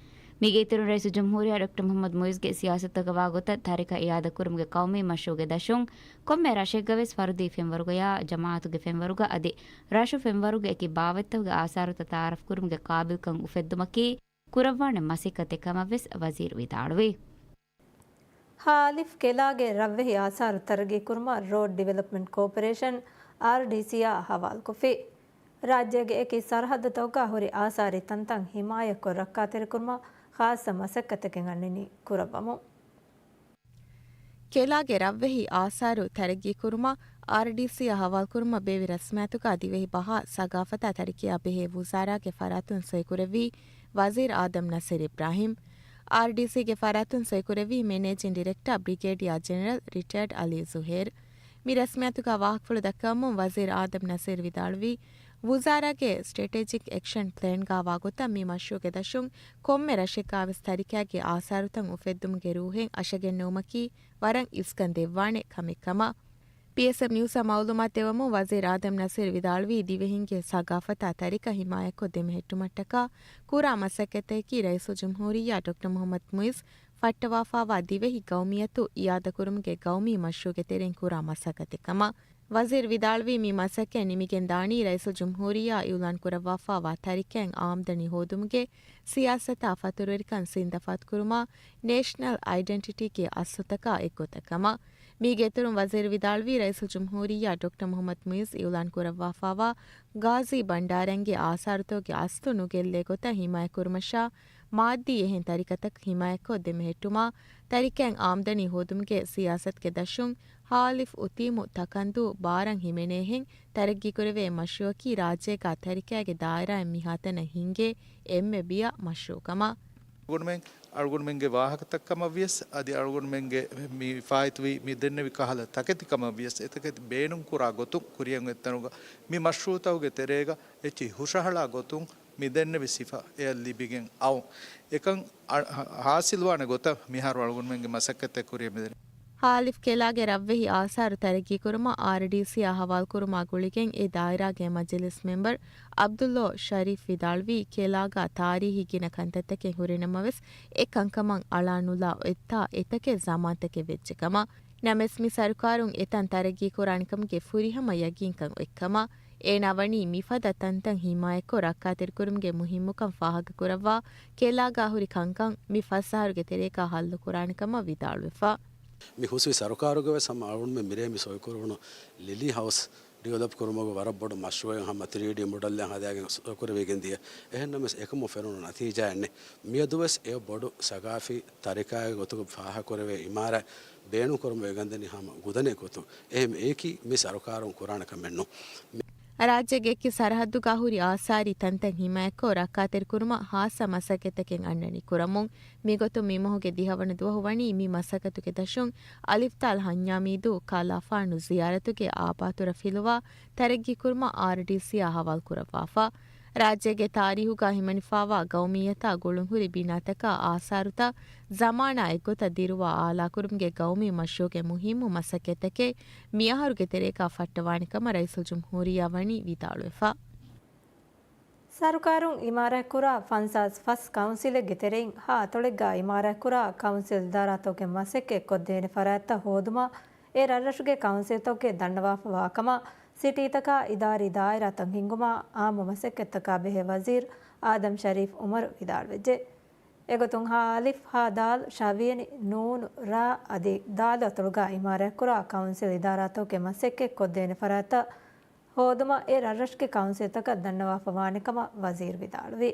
މީގެ އިތުރުން ރައީސުލްޖުމްހޫރިއްޔާ ޑޮކްޓަރ މުޙައްމަދު މުޢިއްޒުގެ ސިޔާސަތުތަކަށް ވާގޮތަށް ތަރިކަ އިއާދަކުރުމުގެ ޤައުމީ މަޝްރޫޢުގެ ދަށުން ކޮންމެ ރަށެއްގަވެސް ފަރުދީ ފެންވަރުގަޔާ ޖަމާޢަތުގެ ފެންވަރުގަ އަދި ރަށު ފެންވަރުގެ އެކި ބާވަތްތަކުގެ އާސާރުތައް ތަޢާރަފްކުރުމުގެ ޤާބިލްކަން އުފެއްދުމަކީ ކުރައްވާނެ މަސައްކަތެއް ކަމަށްވެސް ވަޒީރު ވިދާޅުވި. ހއ. ކެލާގެ ރަށްވެހި އާސާރު ތަރައްގީކުރުމަށް ރޯޑް ޑިވެލޮޕްމަންޓް ކޯޕަރޭޝަން، އާރްޑީސީއާ ހަވާލުކޮށްފި. ރާއްޖޭގެ އެކި ސަރަހައްދުތަކުގަ ހުރި އާސާރީ ތަންތަން ހިމާޔަތްކޮށް ރައްކާތެރިކުރުމަށް ޚާއްޞަ މަސައްކަތެއް އަންނަނީ ކުރައްވަމުން. ކެލާގެ ރަށްވެހި އާސާރު ތަރައްގީކުރުމަށް އާރްޑީސީއަށް ހަވާލުކުރުމަށް ބޭއްވި ރަސްމިއްޔާތުގަ ދިވެހި ބަހާ ސަގާފަތާ ތަރިކަޔާ ބެހޭ ވުޒާރާގެ ފަރާތުން ސޮއިކުރެއްވީ ވަޒީރު އާދަމް ނަސީރު އިބްރާހިމް. އާރްޑީސީގެ ފަރާތުން ސޮއިކުރެއްވީ މެނޭޖިން ޑިރެކްޓާ ބްރިގޭޑިއާ ޖެނެރަލް ރިޓަޔަރޑް އަލީ ޒުހޭރް. މި ރަސްމިއްޔާތުގަ ވާހަކަފުޅު ދައްކަވަމުން ވަޒީރު އާދަމް ނަސީރު ވިދާޅުވީ، ވުޒާރާގެ ސްޓްރެޓެޖިކް އެކްޝަން ޕްލޭންގަ ވާގޮތަށް މި މަޝްރޫޢުގެ ދަށުން ކޮންމެ ރަށެއްގަވެސް ތަރިކައިގެ އާސާރުތައް އުފެއްދުމުގެ ރޫހެއް އަށަގެންނެވުމަކީ ވަރަށް އިސްކަން ދެއްވާނެ ކަމެއް ކަމަށް. ޕީއެސްއެމް ނިއުސްއަށް މައުލޫމާތު ދެވަމުން ވަޒީރު އާދަމް ނަސީރު ވިދާޅުވީ، ދިވެހިންގެ ސަގާފަތާ ތަރިކަ ހިމާޔަތްކޮށް ދެމެހެއްޓުމަށްޓަކާ ކުރާ މަސައްކަތަކީ ރައީސުލްޖުމްހޫރިއްޔާ ޑޮކްޓަރ މުޙައްމަދު މުޢިއްޒު ފައްޓަވާފާވާ ދިވެހި ގައުމިއްޔަތު އިއާދަކުރުމުގެ ގައުމީ މަޝްރޫޢުގެ ތެރެއިން ކުރާ މަސައްކަތެއް ކަމަށް. ވަޒީރު ވިދާޅުވީ، މި މަސައްކަތް ނިމިގެން ދާނީ ރައީސުލްޖުމްހޫރިއްޔާ އިއުލާން ކުރައްވާފާވާ ތަރިކައިން އާމްދަނީ ހޯދުމުގެ ސިޔާސަތާ ފަތުރުވެރިކަން ޒިންދަ ފަތުކުރުމާ، ނޭޝަނަލް އައިޑެންޓިޓީގެ އަސްލުތަކާ އެއްގޮތަށް ކަމަށް. މީގެ އިތުރުން ވަޒީރު ވިދާޅުވީ، ރައީސުލްޖުމްހޫރިއްޔާ ޑޮކްޓަރ މުޙައްމަދު މުޢިއްޒު އިޢުލާން ކުރައްވާފާވާ ޣާޒީ ބަންޑާރައިންގެ އާސާރުތަކުގެ އަސްލު ނުގެއްލޭ ގޮތަށް ހިމާޔަތްކުރުމަށާ، މާއްދީ އެހެން ތަރިކަތައް ހިމާޔަތްކޮށް ދެމެހެއްޓުމާ، ތަރިކައިން އާމްދަނީ ހޯދުމުގެ ސިޔާސަތުގެ ދަށުން ހާލިފް އުތީމު ތަކަންދޫ ބާރަށް ހިމެނޭހެން ތަރައްގީކުރެވޭ މަޝްރޫޢަކީ ރާއްޖޭގާ ތަރިކައިގެ ދާއިރާއިން މިހާތަނަށް ހިންގޭ އެންމެ ބިޔަ މަޝްރޫޢު ކަމަށް. އަޅުގަނޑުމެން، އަޅުގަނޑުމެންގެ ވާހަކަތައް ކަމަށް ވިޔަސް، އަދި އަޅުގަނޑުމެންގެ މި ފާއިތުވި މި ދެންނެވި ކަހަލަ ތަކެތި ކަމަށް ވިޔަސް، އެތަކެތި ބޭނުން ކުރާ ގޮތުން ކުރިއަށް އޮތް ތަނުގަ މި މަޝްރޫޢުތަކުގެ ތެރޭގަ އެއްޗިހި ހުށަހަޅާ ގޮތުން މި ދެންނެވި ސިފަ އެއަށް ލިބިގެން އައު. އެކަން އަ-، ހާ-، ހާސިލްވާނެ ގޮތަށް މިހާރު އަޅުގަނޑުމެންގެ މަސައްކަތެއް ކުރިއަށް މިދެނީ. ހާލިފް ކެލާގެ ރަށްވެހި އާސާރު ތަރައްގީކުރުމަށް އާރްޑީސީއާ ހަވާލުކުރުމާ ގުޅިގެން އެ ދާއިރާގެ މަޖިލިސް މެމްބަރު ޢަބްދުﷲ ޝަރީފް ވިދާޅުވީ، ކެލާގާ ތާރީހީ ގިނަ ކަންތައްތަކެއް ހުރިނަމަވެސް، އެ ކަންކަމަށް އަޅާނުލާ އޮތްތާ އެތަކެއް ޒަމާންތަކެއް ވެއްޖެ ކަމަށް. ނަމަވެސް، މި ސަރުކާރުން އެތަން ތަރައްގީކުރާނެ ކަމުގެ ފުރިހަމަ ޔަގީންކަން އޮތްކަމަށް، އޭނާ ވަނީ މިފަދަ ތަންތަން ހިމާޔަތްކޮށް ރައްކާތެރިކުރުމުގެ މުހިއްމުކަން ފާހަގަކުރައްވާ، ކެލާގާ ހުރި ކަންކަން މި ފަސް އަހަރުގެ ތެރޭގާ ހައްލުކުރާނެ ކަމަށް ވިދާޅުވެފަ. މި ހުސްވި ސަރުކާރުގެ ވެސް ހަމަ އަޅުގަނޑުމެން މިރޭ މި ސޮއިކުރެވުނު ލިލީ ހައުސް ޑިވެލޮޕް ކުރުމުގެ ވަރަށް ބޮޑު މަޝްރޫޢެއް ހަމަ ތްރީޑީ މޮޑެލްއެއް ހަދާގެން ސޮއިކުރެވިގެން ދިޔަ. އެހެން ނަމަވެސް، އެކަމުން ފެނުނު ނަތީޖާއެއް ނެތް. މިއަދުވެސް އެ ބޮޑު ސަގާފީ ތަރިކައިގެ ގޮތުގަ ފާހަގަކުރެވޭ އިމާރާތް ބޭނުންކުރަމުން ވެގެންދަނީ ހަމަ ގުދަނެއް ގޮތުން. އެހެން އެއީކީ މި ސަރުކާރުން ކުރާނެ ކަމެއް ނޫން. ރާއްޖޭގެ އެކި ސަރަހައްދުގަ ހުރި އާސާރީ ތަންތަން ހިމާޔަތްކޮށް ރައްކާތެރިކުރުމަށް ހާއްސަ މަސައްކަތްތަކެއް އަންނަނީ ކުރަމުން. މިގޮތުން މިމަހުގެ ދިހަވަނަ ދުވަހު ވަނީ މި މަސައްކަތުގެ ދަށުން އަލިފްތާލް ހަންޏާމީދޫ ކާލާފާނު ޒިޔާރަތުގެ އާބާތުރަށް ފިލުވާ ތަރައްގީކުރުމަށް އާރްޑީސީއާ ހަވާލުކުރައްވާފަ. ރާއްޖޭގެ ތާރީހުގަ ހިމެނިފާވާ ގައުމިއްޔަތާ ގުޅުންހުރި ބިނާތަކާ އާސާރުތައް ޒަމާނާ އެއްގޮތަށް ދިރުވާ އާލާކުރުމުގެ ގައުމީ މަޝްރޫޢުގެ މުހިއްމު މަސައްކަތްތަކެއް މިއަހަރުގެ ތެރޭގަ ފައްޓަވާނެ ކަމަށް ރައީސުލްޖުމްހޫރިއްޔާ ވަނީ ވިދާޅުވެފަ. ސަރުކާރުން އިމާރާތްކުރާ ފަންސާސް ފަސް ކައުންސިލެއްގެ ތެރެއިން ހާ އަތޮޅެއްގަ އިމާރާތްކުރާ ކައުންސިލް އިދާރާތަކުގެ މަސައްކަތް ކޮށްދޭނެ ފަރާތްތައް ހޯދުމަށް އެ ރަށްރަށުގެ ކައުންސިލްތަކުގެ ދަންނަވާފަވާ ކަމަށް ސިޓީތަކާ އިދާރީ ދާއިރާތައް ހިންގުމަށް އާއްމު މަސައްކަތްތަކާ ބެހޭ ވަޒީރު އާދަމް ޝަރީފް ޢުމަރު ވިދާޅުވެއްޖެ. އެގޮތުން ހާ އަލިފް، ހާ ދާލް، ޝާ ވިޔަނި، ނޫނު، ރާ އަދި ދާލު އަތޮޅުގަ އިމާރާތްކުރާ ކައުންސިލް އިދާރާތަކުގެ މަސައްކަތް ކޮށްދޭނެ ފަރާތްތައް ހޯދުމަށް އެ ރަށްރަށުގެ ކައުންސިލްތަކަށް ދަންނަވާފަވާނެ ކަމަށް ވަޒީރު ވިދާޅުވި.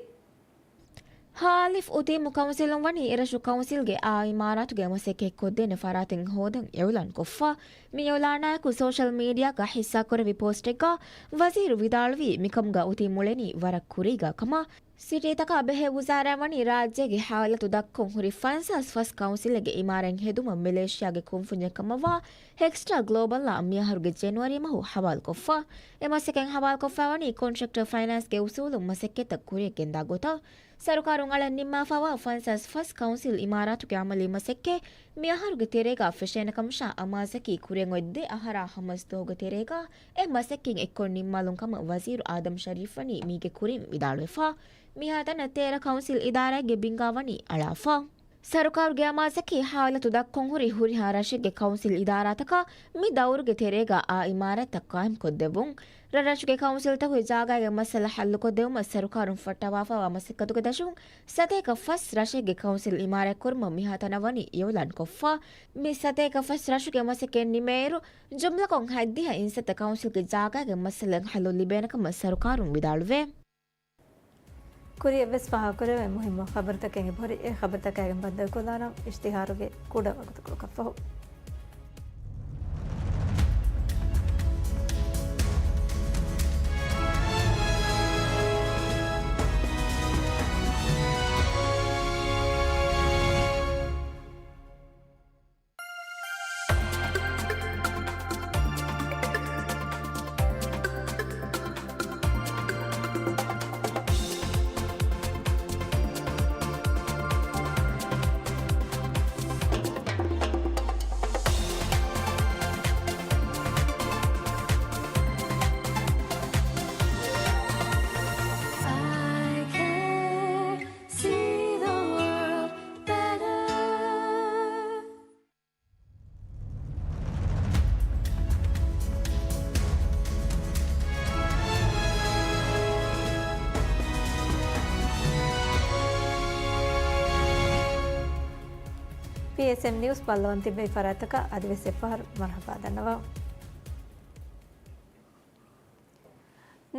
ހާ އަލިފް އުތީމު ކައުންސިލުން ވަނީ އެރަށު ކައުންސިލްގެ އާ އިމާރާތުގެ މަސައްކަތް ކޮށްދޭނެ ފަރާތެއް ހޯދަން އިޢުލާން ކޮށްފަ. މި އިޢުލާނާއެކު ސޯޝަލް މީޑިއާގަ ހިއްސާކުރެއްވި ޕޯސްޓެއްގަ ވަޒީރު ވިދާޅުވީ، މިކަމުގަ އުތީމު އުޅެނީ ވަރަށް ކުރީގާ ކަމަށް. ސިޓީތަކާ ބެހޭ ވުޒާރާ ވަނީ ރާއްޖޭގެ ހާލަތު ދައްކަން ހުރި ފަންސާސް ފަސް ކައުންސިލެއްގެ އިމާރާތް ހެދުމަށް މެލޭޝިޔާގެ ކުންފުންޏެއް ކަމަށްވާ ހެކްސްޓާ ގްލޯބަލްއާ މިއަހަރުގެ ޖެނުއަރީ މަހު ހަވާލުކޮށްފަ. އެ މަސައްކަތް ހަވާލުކޮށްފަ ވަނީ ކޮންޓްރެކްޓަރ ފައިނޭންސްގެ އުސޫލުން މަސައްކަތްތައް ކުރިއަށް ގެންދާ ގޮތަށް. ސަރުކާރުން އަޅަން ނިންމާފަވާ ފަންސާސް ފަސް ކައުންސިލް އިމާރާތުގެ އަމަލީ މަސައްކަތް މި އަހަރުގެ ތެރޭގަ ފެށޭނެ ކަމަށާ އަމާޒަކީ ކުރިއަށް އޮތް ދެ އަހަރާ ހަމަސް ދުވަހުގެ ތެރޭގަ އެ މަސައްކަތް އެއްކޮށް ނިންމާލުން ކަމަށް ވަޒީރު އާދަމް ޝަރީފް ވަނީ މީގެ ކުރިން ވިދާޅުވެފަ. މިހާތަނަށް ތޭރަ ކައުންސިލް އިދާރާއެއްގެ ބިންގާ ވަނީ އަޅާފަ. ސަރުކާރުގެ އަމާޒަކީ ހާލަތު ދައްކަން ހުރި ހުރިހާ ރަށެއްގެ ކައުންސިލް އިދާރާތަކަށް މި ދައުރުގެ ތެރޭގަ އާ އިމާރާތްތައް ޤާއިމްކޮށްދެއްވުން. ރަށްރަށުގެ ކައުންސިލްތަކުގެ ޖާގާގެ މައްސަލަ ޙައްލުކޮށްދެއްވުމަށް ސަރުކާރުން ފައްޓަވާފަވާ މަސައްކަތުގެ ދަށުން ސަތޭކަ ފަސް ރަށެއްގެ ކައުންސިލް އިމާރާތްކުރުމަށް މިހާތަނަށް ވަނީ އިޢުލާންކޮށްފަ. މި ސަތޭކަ ފަސް ރަށުގެ މަސައްކަތް ނިމޭއިރު، ޖުމްލަކޮށް ހަތްދިހަ އިންސައްތަ ކައުންސިލްގެ ޖާގާގެ މައްސަލައަށް ޙައްލު ލިބޭނެ ކަމަށް ސަރުކާރުން ވިދާޅުވޭ. ކުރިއަށްވެސް ފާހަގަކުރެވޭ މުހިއްމު ޚަބަރުތަކެއް އެބަހުރި. އެ ޚަބަރުތަކާގެން ބައްދަލުކޮށްލާނަން އިޝްތިހާރުގެ ކުޑަ ވަގުތަކުރަކަށްފަހު. ޕީއެސްއެމް ނިއުސް ބައްލަވަން ތިއްބެވި ފަރާތްތަކަށް އަދިވެސް އެއްފަހަރު މަރުޙަބާ ދަންނަވަން.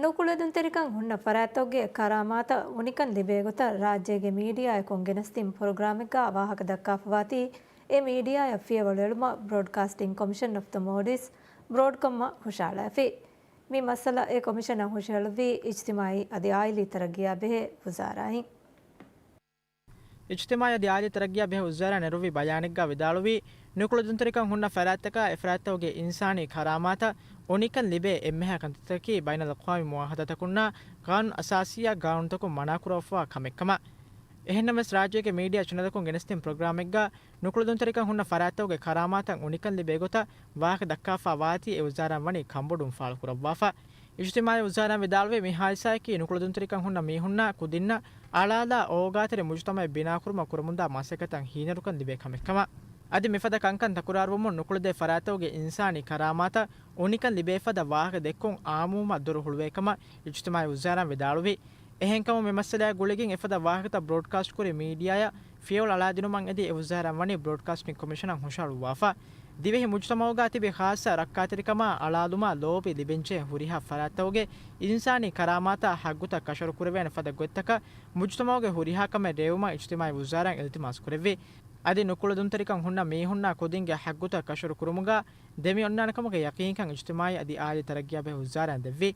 ނުކުޅެދުންތެރިކަން ހުންނަ ފަރާތްތަކުގެ ކަރާމާތަށް އުނިކަން ލިބޭ ގޮތަށް ރާއްޖޭގެ މީޑިއާއަކުން ގެނެސްދިން ޕްރޮގްރާމެއްގަ ވާހަކަ ދައްކާފަވާތީ، އެ މީޑިއާއަށް ފިޔަވަޅު އެޅުމަށް ބްރޯޑްކާސްޓިން ކޮމިޝަން އޮފް ދަ މޯލްޑިވްސް، ބްރޯޑްކޮމްއަށް ހުށަހަޅައިފި. މި މައްސަލަ އެ ކޮމިޝަނަށް ހުށަހެޅުއްވީ އިޖްތިމާޢީ އަދި އާއިލީ ތަރައްގީއާ ބެހޭ ވުޒާރާއިން. އިޖްތިމާޢީ އަދި އާއިލީ ތަރައްގީއާ ބެހޭ ވުޒާރާ ނެރުއްވި ބަޔާނެއްގަ ވިދާޅުވީ، ނުކުޅެދުންތެރިކަން ހުންނަ ފަރާތްތަކާ އެފަރާތްތަކުގެ އިންސާނީ ކަރާމާތަށް އުނިކަން ލިބޭ އެންމެހާ ކަންތައްތަކަކީ ބައިނަލްއަޤްވާމީ މުޢާހަދާތަކުންނާ ޤާނޫނު އަސާސީއާ ގާނޫނުތަކުން މަނާކުރައްވާ ކަމެއްކަމަށް. އެހެންނަމަވެސް، ރާއްޖޭގެ މީޑިއާ ޗެނަލަކުން ގެނެސްދިން ޕްރޮގްރާމެއްގަ ނުކުޅެދުންތެރިކަން ހުންނަ ފަރާތްތަކުގެ ކަރާމާތަށް އުނިކަން ލިބޭ ގޮތަށް ވާހަކަ ދައްކާފަ ވާތީ އެ ވުޒާރާއިން ވަނީ ކަންބޮޑުވުން ފާޅުކުރައްވާފަ. އިޖްތިމާޢީ ވުޒާރާއިން ވިދާޅުވީ، މި ހާދިސާއަކީ ނުކުޅެދުންތެރިކަން ހުންނަ މީހުންނާ ކުދިންނަށް އަޅާލާ އޯގާތެރި މުޖުތަމަޢެއް ބިނާކުރުމަށް ކުރަމުންދާ މަސައްކަތަށް ހީނެރުކަން ލިބޭ ކަމެއްކަމަށް. އަދި މިފަދަ ކަންކަން ތަކުރާރުވުމުން ނުކުޅެދޭ ފަރާތްތަކުގެ އިންސާނީ ކަރާމާތަށް އުނިކަން ލިބޭ ފަދަ ވާހަކަ ދެއްކުން އާއްމުވުމަށް ދޮރު ހުޅުވޭ ކަމަށް އިޖްތިމާޢީ ވުޒާރާއިން ވިދާޅުވި. އެހެންކަމުން މި މައްސަލައާ ގުޅިގެން އެފަދަ ވާހަކަތައް ބްރޯޑްކާސްޓް ކުރި މީޑިއާއަށް ފިޔަވަޅު އަޅާދިނުމަށް އެދި އެ ވުޒާރާއިން ވަނީ ބްރޯޑްކާސްޓިން ކޮމިޝަނަށް ހުށަހަޅުއްވާފަ. ދިވެހި މުޖުތަމަޢުގަ ތިބި ޚާއްޞަ ރައްކާތެރިކަމާ އަޅާލުމާ ލޯބި ލިބެންޖެހޭ ހުރިހާ ފަރާތްތަކުގެ އިންސާނީ ކަރާމާތާ ހައްގުތައް ކަށަވަރު ކުރެވޭނެ ފަދަ ގޮތްތަކަށް މުޖުތަމަޢުގެ ހުރިހާ ކަމެއް ރޭވުމަށް އިޖްތިމާޢީ ވުޒާރާއިން އިލްތިމާސް ކުރެއްވި. އަދި ނުކުޅެދުންތެރިކަން ހުންނަ މީހުންނާ ކުދިންގެ ހައްގުތައް ކަށަވަރު ކުރުމުގަ ދެމި އޮންނާނެ ކަމުގެ ޔަޤީންކަން އިޖްތިމާޢީ އަދި އާއިލީ ތަރައްގީއާ ބެހޭ ވުޒާރާއިން ދެއްވި.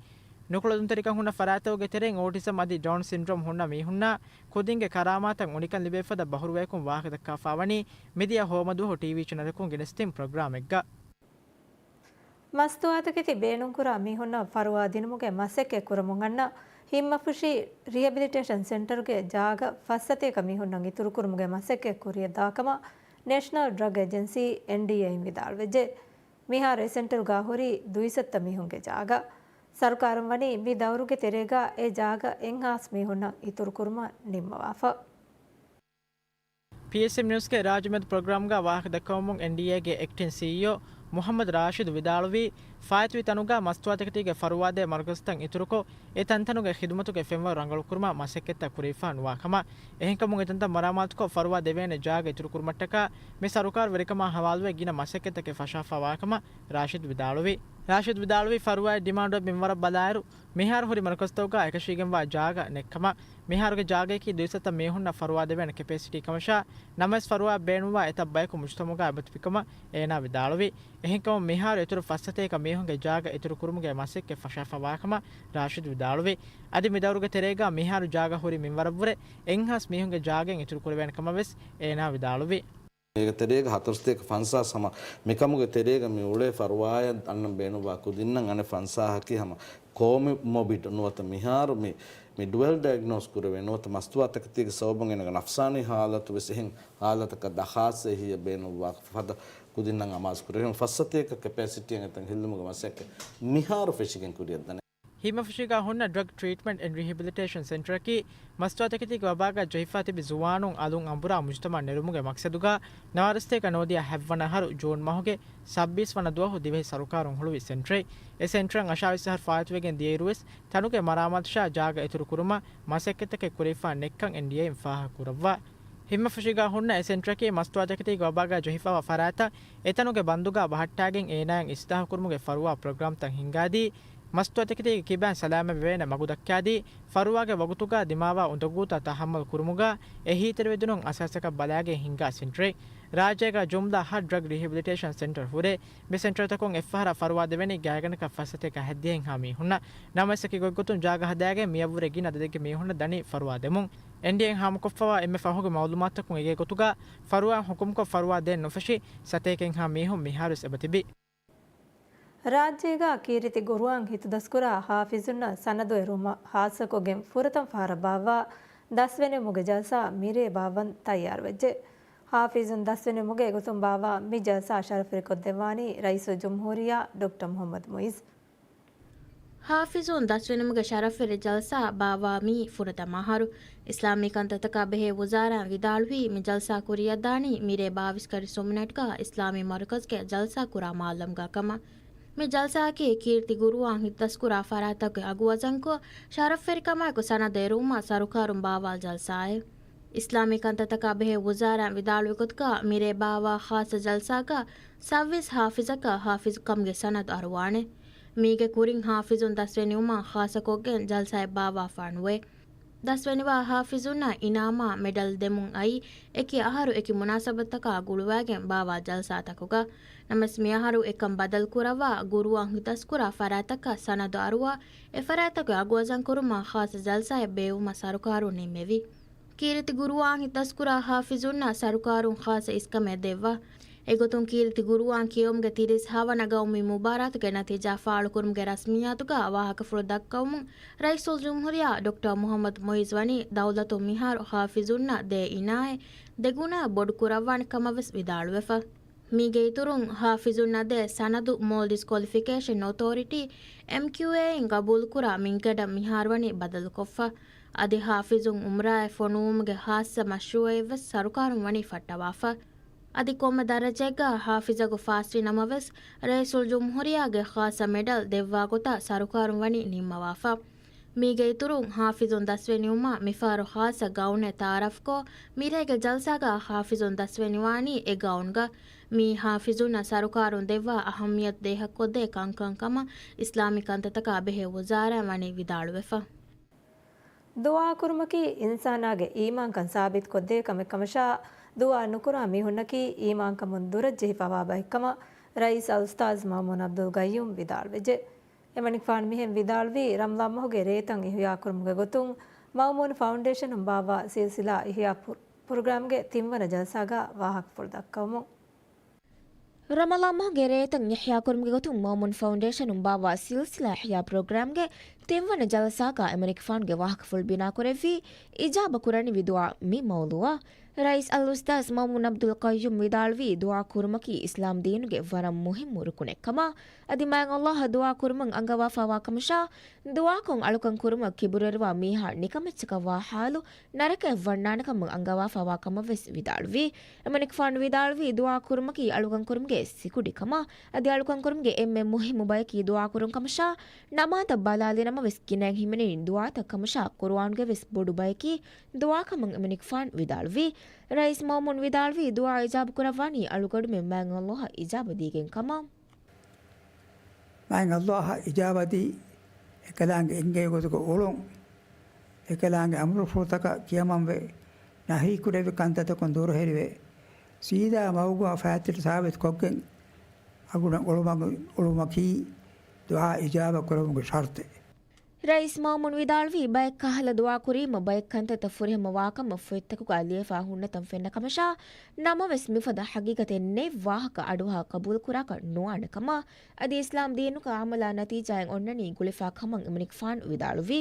ނުކުޅެދުންތެރިކަން ހުންނަ ފަރާތްތަކުގެ ތެރެއިން އޯޓިޒަމް އަދި ޑައުން ސިންޑްރޯމް ހުންނަ މީހުންނާ ކުދިންގެ ކަރާމާތަށް އުނިކަން ލިބޭ ފަދަ ބަހުރުވަޔަކުން ވާހަކަ ދައްކާފާ ވަނީ މިދިޔަ ހޯމަދުވަހު ޓީވީ ޗެނަލަކުން ގެނެސްދިން ޕްރޮގްރާމެއްގަ. މަސްތުވާތަކެތި ބޭނުންކުރާ މީހުންނަށް ފަރުވާ ދިނުމުގެ މަސައްކަތް ކުރަމުން އަންނަ ހިތްމަފުށި ރިހެބިލިޓޭޝަން ސެންޓަރުގެ ޖާގަ ފައްސަތޭކަ މީހުންނަށް އިތުރުކުރުމުގެ މަސައްކަތް ކުރިއަށްދާކަމަށް ނޭޝަނަލް ޑްރަގް އެޖެންސީ، އެންޑީއޭ، އިން ވިދާޅުވެއްޖެ. މިހާރު އެ ސެންޓަރުގަ ހުރީ ދުއިސައްތަ މީހުންގެ ޖާގަ. ސަރުކާރުން ވަނީ މި ދައުރުގެ ތެރޭގަ އެ ޖާގަ އެއްހާސް މީހުންނަށް އިތުރުކުރުމަށް ނިންމަވާފަ. ޕީއެސްއެމް ނިއުސްގެ ރާއްޖެމެދު ޕްރޮގްރާމްގަ ވާހަކަ ދައްކަވަމުން އެންޑީއޭގެ އެކްޓިން ސީއީއޯ މުޙައްމަދު ރާޝިދު ވިދާޅުވީ، ފާއިތުވި ތަނުގަ މަސްތުވާތަކެތީގެ ފަރުވާދޭ މަރުކަޒުތައް އިތުރުކޮށް، އެ ތަންތަނުގެ ޚިދުމަތުގެ ފެންވަރު ރަނގަޅުކުރުމަށް މަސައްކަތްތައް ކުރެވިފަ ނުވާ ކަމަށް، އެހެންކަމުން އެ ތަންތަން މަރާމާތުކޮށް، ފަރުވާ ދެވޭނެ ޖާގަ އިތުރުކުރުމަށްޓަކާ، މި ސަރުކާރު ވެރިކަމާ ހަވާލުވެ ގިނަ މަސައްކަތްތަކެއް ފަށާފަ ވާކަމަށް ރާޝިދު ވިދާޅުވި. ރާޝިދު ވިދާޅުވީ، ފަރުވާއި ޑިމާންޑު މިންވަރަށް ބަލާއިރު، މިހާރު ހުރި މަރުކަޒުތަކުގަ އެކަށީގެންވާ ޖާގަ ނެތްކަމަށް، މިހާރުގެ ޖާގައަކީ ދުއިސައްތަ މީހުންނަށް ފަރުވާ ދެވޭނެ ކެޕޭސިޓީ ކަމަށާ، ނަމަވެސް ފަރުވާ ބޭނުންވާ އެތައް ބަޔަކު މުޖުތަމަޢުގަ އެބަތިބިކަމަށް އޭނާ ވިދާޅުވި. އެހެންކަމުން މިހާރު އިތުރު ފައްސަތޭކަ މީހުންގެ ޖާގަ އިތުރުކުރުމުގެ މަސައްކަތް ފަށާފަ ވާކަމަށް ރާޝިދު ވިދާޅުވި. އަދި މި ދައުރުގެ ތެރޭގަ މިހާރު ޖާގަ ހުރި މިންވަރަށްވުރެ އެއްހާސް މީހުންގެ ޖާގައިން އިތުރުކުރެވޭނެ ކަމަށް ވެސް އޭނާ ވިދާޅުވި. އޭގެ ތެރޭގަ ހަތަރުސަތޭކަ ފަންސާސް ހަމަ މިކަމުގެ ތެރޭގަ މި އުޅޭ ފަރުވާއަށް އަންނަން ބޭނުންވާ ކުދިންނަށް އަނެއް ފަންސާހަކީ ހަމަ ކޯމޯބިޑް ނުވަތަ މިހާރު މި، މި ޑުއެލް ޑައިގްނޯސް ކުރެވޭ ނުވަތަ މަސްތުވާތަކެތީގެ ސަބަބުން އޭނާގެ ނަފްސާނީ ހާލަތު ވެސް އެހެން ހާލަތަކަށް ދަޚާސް އެހީއަށް ބޭނުންވާ ފަދަ ކުދިންނަށް އަމާޒު ކުރެވޭ. ފަސްސަތޭކަ ކެޕޭސިޓީއަށް އެތަން ހިއްލުމުގެ މަސައްކަތް މިހާރު ފެށިގެން ކުރިއަށްދަނީ. ހިތްމަފުށީގަ ހުންނަ ޑްރަގް ޓްރީޓްމަންޓް އެންޑް ރިހެބިލިޓޭޝަން ސެންޓަރަކީ، މަސްތުވާތަކެތީގެ ވަބާގަ ޖެހިފަ ތިބި ޒުވާނުން އަލުން އަނބުރާ މުޖުތަމަޢަށް ނެރުމުގެ މަޤްޞަދުގަ، ނަވާރަސަތޭކަ ނަވަދިހަ ހަތްވަނަ އަހަރު ޖޫން މަހުގެ ސައްބީސް ވަނަ ދުވަހު ދިވެހި ސަރުކާރުން ހުޅުވި ސެންޓަރެއް. އެ ސެންޓަރަށް އަށާވީސް އަހަރު ފާއިތުވެގެން ދިޔައިރުވެސް، ތަނުގެ މަރާމާތުށާ ޖާގަ އިތުރުކުރުމަށް މަސައްކަތްތަކެއް ކުރެވިފަ ނެތްކަން އެންޑީއޭއިން ފާހަގަކުރައްވާ. ހިތްމަފުށީގަ ހުންނަ އެ ސެންޓަރަކީ މަސްތުވާތަކެތީގެ ވަބާގަ ޖެހިފަވާ ފަރާތަށް އެތަނުގެ ބަންދުގަ ބަހައްޓާގެން އޭނާއަށް އިސްލާހުކުރުމުގެ ފަރުވާ ޕްރޮގްރާމްތައް ހިންގާދީ، މަސްތުވާތަކެތީގެ ކިބައިން ސަލާމަތްވެވޭނެ މަގު ދައްކާދީ، ފަރުވާގެ ވަގުތުގަ ދިމާވާ އުނދަގޫތައް ތަހައްމަލް ކުރުމުގަ އެހީތެރިވެދިނުން އަސާސަކަށް ބަލާގެން ހިންގާ ސެންޓަރެއް. ރާއްޖޭގަ ޖުމްލަ ހަ ޑްރަގް ރިހެބިލިޓޭޝަން ސެންޓަރ ހުރޭ. މި ސެންޓަރތަކުން އެއްފަހަރަށް ފަރުވާ ދެވެނީ ގާތްގަނޑަކަށް ފައްސަތޭކަ ހަތްދިހައެއްހާ މީހުންނަށް. ނަމަވެސް އެކި ގޮތްގޮތުން ޖާގަ ހަދާގެން މިއަށްވުރެ ގިނަ އަދަދެއްގެ މީހުންނަށް ދަނީ ފަރުވާ ދެމުން. އެންޑީއޭއިން ހާމަކޮށްފަވާ އެންމެ ފަހުގެ މައުލޫމާތުތަކުން އެނގޭ ގޮތުގަ، ފަރުވާއިން ހުކުމްކޮށް ފަރުވާ ދޭން ނުފެށި ސަތޭކައެއްހާ މީހުން މިހާރުވެސް އެބަތިބި. ރާއްޖޭގަ ކީރިތި ގުރުއާން ހިތުދަސްކުރާ ޙާފިޒުންނަށް ސަނަދު އެރުވުމަށް ޚާއްޞަކޮށްގެން ފުރަތަމަ ފަހަރަށް ބާއްވާ ދަސްވެނިވުމުގެ ޖަލްސާ މިރޭ ބާއްވަން ތައްޔާރުވެއްޖެ. ޙާފިޒުން ދަސްވެނިވުމުގެ ގޮތުން ބާއްވާ މި ޖަލްސާ ޝަރަފުވެރިކޮށްދެއްވާނީ ރައީސުލްޖުމްހޫރިއްޔާ ޑޮކްޓަރ މުޙައްމަދު މުޢިއްޒު. ޙާފިޒުން ދަސްވެނިވުމުގެ ޝަރަފުވެރި ޖަލްސާ ބާއްވާ މީ ފުރަތަމަ އަހަރު. އިސްލާމީ ކަންތައްތަކާ ބެހޭ ވުޒާރާއިން ވިދާޅުވީ، މި ޖަލްސާ ކުރިއަށްދާނީ މިރޭ ބާވީސް ކަރި ސުމިނެޓްގަ އިސްލާމީ މަރުކަޒުގެ ޖަލްސާ ކުރާ މާއްލަމްގަ ކަމަށް. މި ޖަލްސާއަކީ ކީރިތި ގުރުއާން ހިތުދަސްކުރާ ފަރާތްތަކުގެ އަގު ވަޒަންކޮށް، ޝަރަފުވެރިކަމާއެކު ސަނަދު އެރުވުމަށް ސަރުކާރުން ބާއްވާ ޖަލްސާއެއް. އިސްލާމީ ކަންތައްތަކާ ބެހޭ ވުޒާރާ ވިދާޅުވި ގޮތުގަ، މިރޭ ބާވާ ޚާއްޞަ ޖަލްސާގަ ސައްވީސް ޙާފިޒަކަށް ޙާފިޒުކަމުގެ ސަނަދު އަރުވާނެ. މީގެ ކުރިން ޙާފިޒުން ދަސްވެ ނިމުމަށް ޚާއްޞަކޮށްގެން ޖަލްސާއެއް ބާވާފާނުވޭ. ދަސްވެނިވާ ޙާފިޒުންނަށް އިނާމާ މެޑަލް ދެމުން އައީ އެކި އަހަރު އެކި މުނާސަބަތުތަކާ ގުޅުވައިގެން ބާވާ ޖަލްސާތަކުގަ. ނަމަވެސް މިއަހަރު އެކަން ބަދަލުކުރައްވާ ގުރުއާން ހިތަސްކުރާ ފަރާތްތަކަށް ސަނަދު އަރުވާ އެ ފަރާތްތަކުގެ އަގުވަޒަންކުރުމަށް ޚާއްޞަ ޖަލްސާއެއް ބޭއްވުމަށް ސަރުކާރުން ނިންމެވި. ކީރިތި ގުރުއާން ހިތަސްކުރާ ޙާފިޒުންނަށް ސަރުކާރުން ޚާއްޞަ އިސްކަމެއް ދެއްވާ. އެގޮތުން ކީރިތި ގުރުއާން ކިޔެވުމުގެ ތިރީސް ހަވަނަ ގައުމީ މުބާރާތުގެ ނަތީޖާ ފާޅުކުރުމުގެ ރަސްމިއްޔާތުގަ ވާހަކަފުޅު ދައްކަވަމުން ރައީސުލްޖުމްހޫރިއްޔާ ޑޮކްޓަރ މުޙައްމަދު މުޢިއްޒު ވަނީ ދައުލަތުން މިހާރު ޙާފިޒުންނަށް ދޭ އިނާއަތް ދެގުނައަށް ބޮޑުކުރައްވާނެ ކަމަށް ވެސް ވިދާޅުވެފަ. މީގެ އިތުރުން، ޙާފިޒުންނަށް ދޭ ސަނަދު މޯލްޑިވްސް ކޮލިފިކޭޝަން އޮތޯރިޓީ، އެމްކިއުއޭ، އިން ގަބޫލުކުރާ މިންގަޑަށް މިހާރުވަނީ ބަދަލުކޮށްފަ. އަދި ޙާފިޒުން އުމްރާއެއް ފޮނުވުމުގެ ޚާއްޞަ މަޝްރޫޢެއް ވެސް ސަރުކާރުން ވަނީ ފައްޓަވާފަ. އަދި ކޮންމެ ދަރަޖައެއްގަ ޙާފިޒަކު ފާސްވި ނަމަވެސް، ރައީސުލްޖުމްހޫރިއްޔާގެ ޚާއްޞަ މެޑަލް ދެއްވާ ގޮތަށް ސަރުކާރުން ވަނީ ނިންމަވާފަ. މީގެ އިތުރުން، ޙާފިޒުން ދަސްވެ ނިމުމަށް މިފަހަރު ޚާއްޞަ ގައުނެއް ތަޢާރަފްކޮށް، މިރޭގެ ޖަލްސާގަ ޙާފިޒުން ދަސްވެ ނިވާނީ އެ ގައުންގަ. މިއީ ޙާފިޒުންނަށް ސަރުކާރުން ދެއްވާ އަހައްމިއްޔަތު ދޭހަކޮށްދޭ ކަންކަން ކަމަށް އިސްލާމީ ކަންތައްތަކާ ބެހޭ ވުޒާރާއިން ވަނީ ވިދާޅުވެފަ. ދުޢާކުރުމަކީ އިންސާނާގެ އީމާންކަން ސާބިތުކޮށްދޭ ކަމެއް ކަމަށާ، ދުޢާ ނުކުރާ މީހުންނަކީ އީމާންކަމުން ދުރަށްޖެހިފަވާ ބައެއްކަމަށް ރައީސް އަލްއުސްތާޛް މައުމޫން ޢަބްދުލް ޤައްޔޫމް ވިދާޅުވެއްޖެ. އެމަނިކުފާނު މިހެން ވިދާޅުވީ، ރަމަޟާން މަހުގެ ރޭތައް އިޙްޔާކުރުމުގެ ގޮތުން މައުމޫން ފައުންޑޭޝަނުން ބާއްވާ ސިލްސިލާ އިޙްޔާ ޕްރޮ-، ޕްރޮގްރާމްގެ ތިންވަނަ ޖަލްސާގަ ވާހަކަފުޅު ދައްކަވަމުން. ރަމަޟާން މަހުގެ ރޭތައް އިޙްޔާކުރުމުގެ ގޮތުން މައުމޫން ފައުންޑޭޝަނުން ބާއްވާ ސިލްސިލާ އިޙްޔާ ޕްރޮގްރާމްގެ ތިންވަނަ ޖަލްސާގަ އެމަނިކުފާނުގެ ވާހަކަފުޅު ބިނާކުރެއްވީ، އިޖާބަ ކުރަނިވި ދުޢާ މި މައުޟޫޢަށް. ރައީސް އަލްއުސްތާޛް މައުމޫން ޢަބްދުލް ޤައްޔޫމް ވިދާޅުވީ، ދުޢާ ކުރުމަކީ އިސްލާމް ދީނުގެ ވަރަށް މުހިއްމު ރުކުނެއް ކަމަށް. އަދި މާތް ﷲ އަށް ދުޢާ ކުރުމަށް އަންގަވާފައިވާ ކަމަށާ، ދުޢާކޮށް އަޅުކަން ކުރުމަށް ކިބުރުވެރިވާ މީހާ ނިކަމެއްޗަކަށް ވާ ޙާލު ނަރަކައަށް ވަންނާނެ ކަމަށް އަންގަވާފައިވާ ކަމަށް ވެސް ވިދާޅުވި. އެމަނިކުފާނު ވިދާޅުވީ، ދުޢާ ކުރުމަކީ އަޅުކަން ކުރުމުގެ ސިކުޑި ކަމަށް. އަދި އަޅުކަން ކުރުމުގެ އެންމެ މުހިއްމު ބަޔަކީ ދުޢާ ކުރުން ކަމަށާ، ނަމާދަށް ބަލާލި ނަމަވެސް ގިނައިން ހިމެނެނީ ދުޢާތައް ކަމަށާ، ޤުރުއާނުގެ ވެސް ބޮޑު ބަޔަކީ ދުޢާ ކަމަށް އެމަނިކުފާނު ވިދާޅުވި. ރައީސް މައުމޫން ވިދާޅުވީ، ދުޢާ އިޖާބަ ކުރައްވާނީ އަޅުގަޑުމެން މާތް ﷲ އަށް އިޖާބަ ދީގެން ކަމަށް. މާތް ﷲ އަށް އިޖާބަ ދީ، އެކަލާނގެ އެންގޭ ގޮތުގަ އުޅުން، އެކަލާނގެ އަމުރުފުޅުތަކަށް ކިޔަމަންވެ، ނަހީ ކުރެއްވި ކަންތައްތަކުން ދުރުހެލިވެ، ސީދާ މަގުގަ ފައިތިލު ސާބިތު ކޮށްގެން އަގުނަ އުޅުމަކީ ދުޢާ އިޖާބަ ކުރުމުގެ ޝަރުޠެއް. ރައީސް މައުމޫން ވިދާޅުވީ، ބައެއް ކަހަލަ ދުޢާ ކުރީމަ ބައެއް ކަންތައްތައް ފުރިހަމަ ވާކަމަށް ފޮތްތަކުގަ ލިޔެފާ ހުންނަތަން ފެންނަ ކަމަށާ، ނަމަވެސް މިފަދަ ހަގީގަތެއް ނެތް ވާހަކަ އަޑުއަހާ ޤަބޫލުކުރާކަށް ނުވާނެ ކަމަށް، އަދި އިސްލާމް ދީނުގަ ޢަމަލާ ނަތީޖާއެއް އޮންނަނީ ގުޅިފާ ކަމަށް އެމަނިކުފާނު ވިދާޅުވި.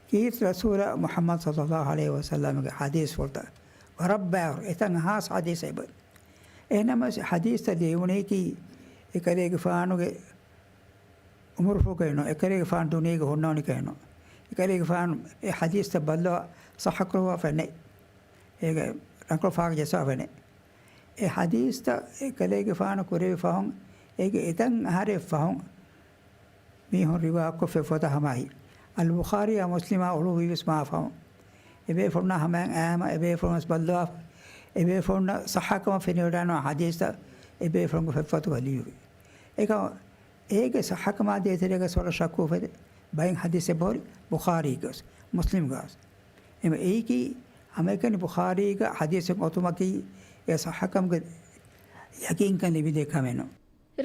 ކީރިތި ރަސޫލާ މުޙައްމަދު ޞައްލައްލާހު ޢަލައިހި ވަސައްލަމްގެ ޙަދީޘްފުޅުތައް ވަރަށް ބައިވަރު، އެތަން ހާސް ޙަދީޘް އެބަ. އެހެންނަމަވެސް ޙަދީޘްތައް ލިޔުނީކީ އެކަލޭގެފާނުގެ އުމުރުފުޅުގައި ނޫން، އެކަލޭގެފާނު ދުނިޔޭގަ ހުންނަވަނިކަން ނޫން. އެކަލޭގެފާނު އެ ޙަދީޘްތައް ބައްލަވާ ޞައްޙަކުރައްވާފަ ނެތް. އޭގެ ރަނގަޅު ފާގަ ޖައްސާފަ ނެތް. އެ ޙަދީޘްތައް އެކަލޭގެފާނު ކުރެއްވި ފަހުން، އޭގެ އެތަން އަހަރެއް ފަހުން މީހުން ރިވާކޮށްފަ ފޮތަށް ހަމައައި. އަލްބުޚާރީއާ މުސްލިމާ އުޅުއްވީވެސް މާ ފަހުން. އެބޭފުޅުންނާ ހަމައަށް އައީމަ އެބޭފުޅުން ވެސް ބައްލަވާފަ، އެބޭފުޅުންނަށް ޞައްޙަކަމަށް ފެނިވަޑައިނުވާ ޙަދީޘްތައް އެބޭފުޅުންގެ ފޮތްފޮތުގަ ލިޔުއްވި. އެކަމަށް އޭގެ ޞައްޙަކަމާ ދޭތެރޭގަސް ވަރަށް ޝައްކު އުފެދޭ. ބައެއް ޙަދީޘް އެބަހުރި ބުޚާރީގަސް، މުސްލިމްގަސް. އެމަ އެއީކީ ހަމައެކަނި ބުޚާރީގަ ޙަދީޘެއް އޮތުމަކީ އެ ޞައްޙަކަމުގެ ޔަޤީންކަން ލިބިދޭ ކަމެއް ނޫން.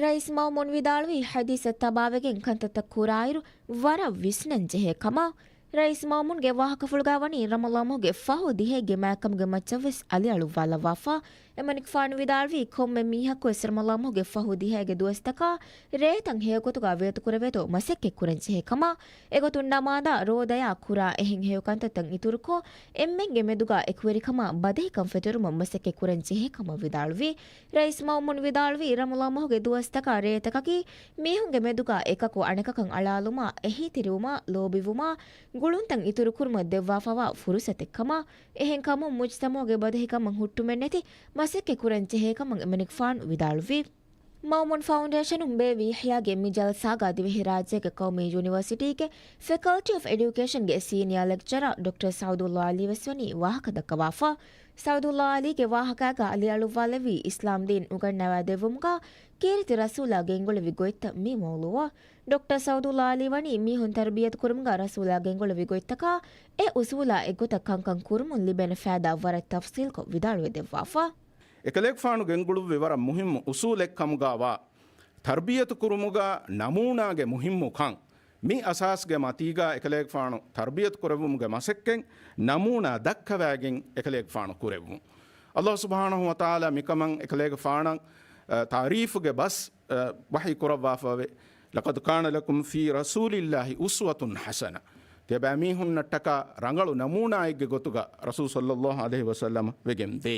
ރައީސް މައުމޫން ވިދާޅުވީ، ޙަދީޘް ތަބާވެގެން ކަންތައްތައް ކުރާއިރު ވަރަށް ވިސްނަން ޖެހޭ ކަމަށް. ރައީސް މައުމޫންގެ ވާހަކަފުޅުގަ ވަނީ ރަމަޟާން މަހުގެ ފަހު ދިހައިގެ މާތްކަމުގެ މައްޗަށް ވެސް އަލިއަޅުއްވާލައްވާފަ. އެމަނިކުފާނު ވިދާޅުވީ، ކޮންމެ މީހަކު ވެސް ރަމަޟާން މަހުގެ ފަހު ދިހައިގެ ދުވަސްތަކާ ރޭތައް ހެޔޮގޮތުގަ ވޭތުކުރެވޭތޯ މަސައްކަތް ކުރަން ޖެހޭ ކަމަށް. އެގޮތުން ނަމާދާ، ރޯދަޔާ ކުރާ އެހެން ހެޔޮ ކަންތައްތައް އިތުރުކޮށް، އެންމެންގެ މެދުގަ އެކުވެރިކަމާ ބަދަހިކަން ފެތުރުމަށް މަސައްކަތް ކުރަން ޖެހޭ ކަމަށް ވިދާޅުވި. ރައީސް މައުމޫން ވިދާޅުވީ، ރަމަޟާން މަހުގެ ދުވަސްތަކާ ރޭތަކަކީ މީހުންގެ މެދުގަ އެކަކު އަނެކަކަށް އަޅާލުމާ، އެހީތެރިވުމާ، ލޯބިވުމާ، ގުޅުންތައް އިތުރުކުރުމަށް ދެއްވާފައިވާ ފުރުސަތެއް ކަމަށް. އެހެންކަމުން މުޖްތަމަޢުގެ ބަދަހިކަމަށް ހުއްޓުމެއްނެތި މަސައްކަތް ކުރަން ޖެހޭ ކަމަށް އެމަނިކުފާނު ވިދާޅުވި. މައުމޫން ފައުންޑޭޝަނުން ބޭއްވި އިޙްޔާގެ މި ޖަލްސާގަ ދިވެހިރާއްޖޭގެ ޤައުމީ ޔުނިވަރސިޓީގެ ފެކަލްޓީ އޮފް އެޑިއުކޭޝަންގެ ސީނިއާ ލެކްޗަރާ ޑޮކްޓަރ ސައުދުﷲ ޢަލީ ވެސް ވަނީ ވާހަކަ ދައްކަވާފަ. ސައުދުﷲ ޢަލީގެ ވާހަކާގަ އަލިއަޅުއްވާލެއްވީ އިސްލާމް ދީން އުނގަންނަވާދެއްވުމުގަ ކީރިތި ރަސޫލާ ގެންގުޅެވި ގޮތްތައް މި މައުޟޫޢަށް. ޑޮކްޓަރ ސައުދުﷲ ޢަލީ ވަނީ މީހުން ތަރުބިޔަތު ކުރުމުގަ ރަސޫލާ ގެންގުޅެވި ގޮތްތަކާ އެ އުސޫލާ އެއްގޮތަށް ކަންކަން ކުރުމުން ލިބޭނެ ފައިދާ ވަރަށް ތަފްޞީލްކޮށް ވިދާޅުވެދެއްވާފަ. އެކަލޭގެފާނު ގެންގުޅުއްވި ވަރަށް މުހިއްމު އުސޫލެއް ކަމުގައިވާ ތަރުބިޔަތު ކުރުމުގަ ނަމޫނާގެ މުހިއްމުކަން، މި އަސާސްގެ މަތީގަ އެކަލޭގެފާނު ތަރުބިޔަތު ކުރެއްވުމުގެ މަސައްކަތް ނަމޫނާ ދައްކަވައިގެން އެކަލޭގެފާނު ކުރެއްވުން. ﷲ ސުބްޙާނަހޫ ވަތަޢާލާ މިކަމަށް އެކަލޭގެފާނަށް، އަ، ތާރީފުގެ ބަސް، އަ، ވަޙީ ކުރައްވާފައެވެ. لقد كان لكم في رسول الله أسوة حسنة. ތިޔަބައިމީހުންނަށްޓަކާ ރަނގަޅު ނަމޫނާއެއްގެ ގޮތުގަ ރަސޫލު ޞައްލައްލާހު ޢަލައިހި ވަސައްލަމަ ވެގެން ދޭ.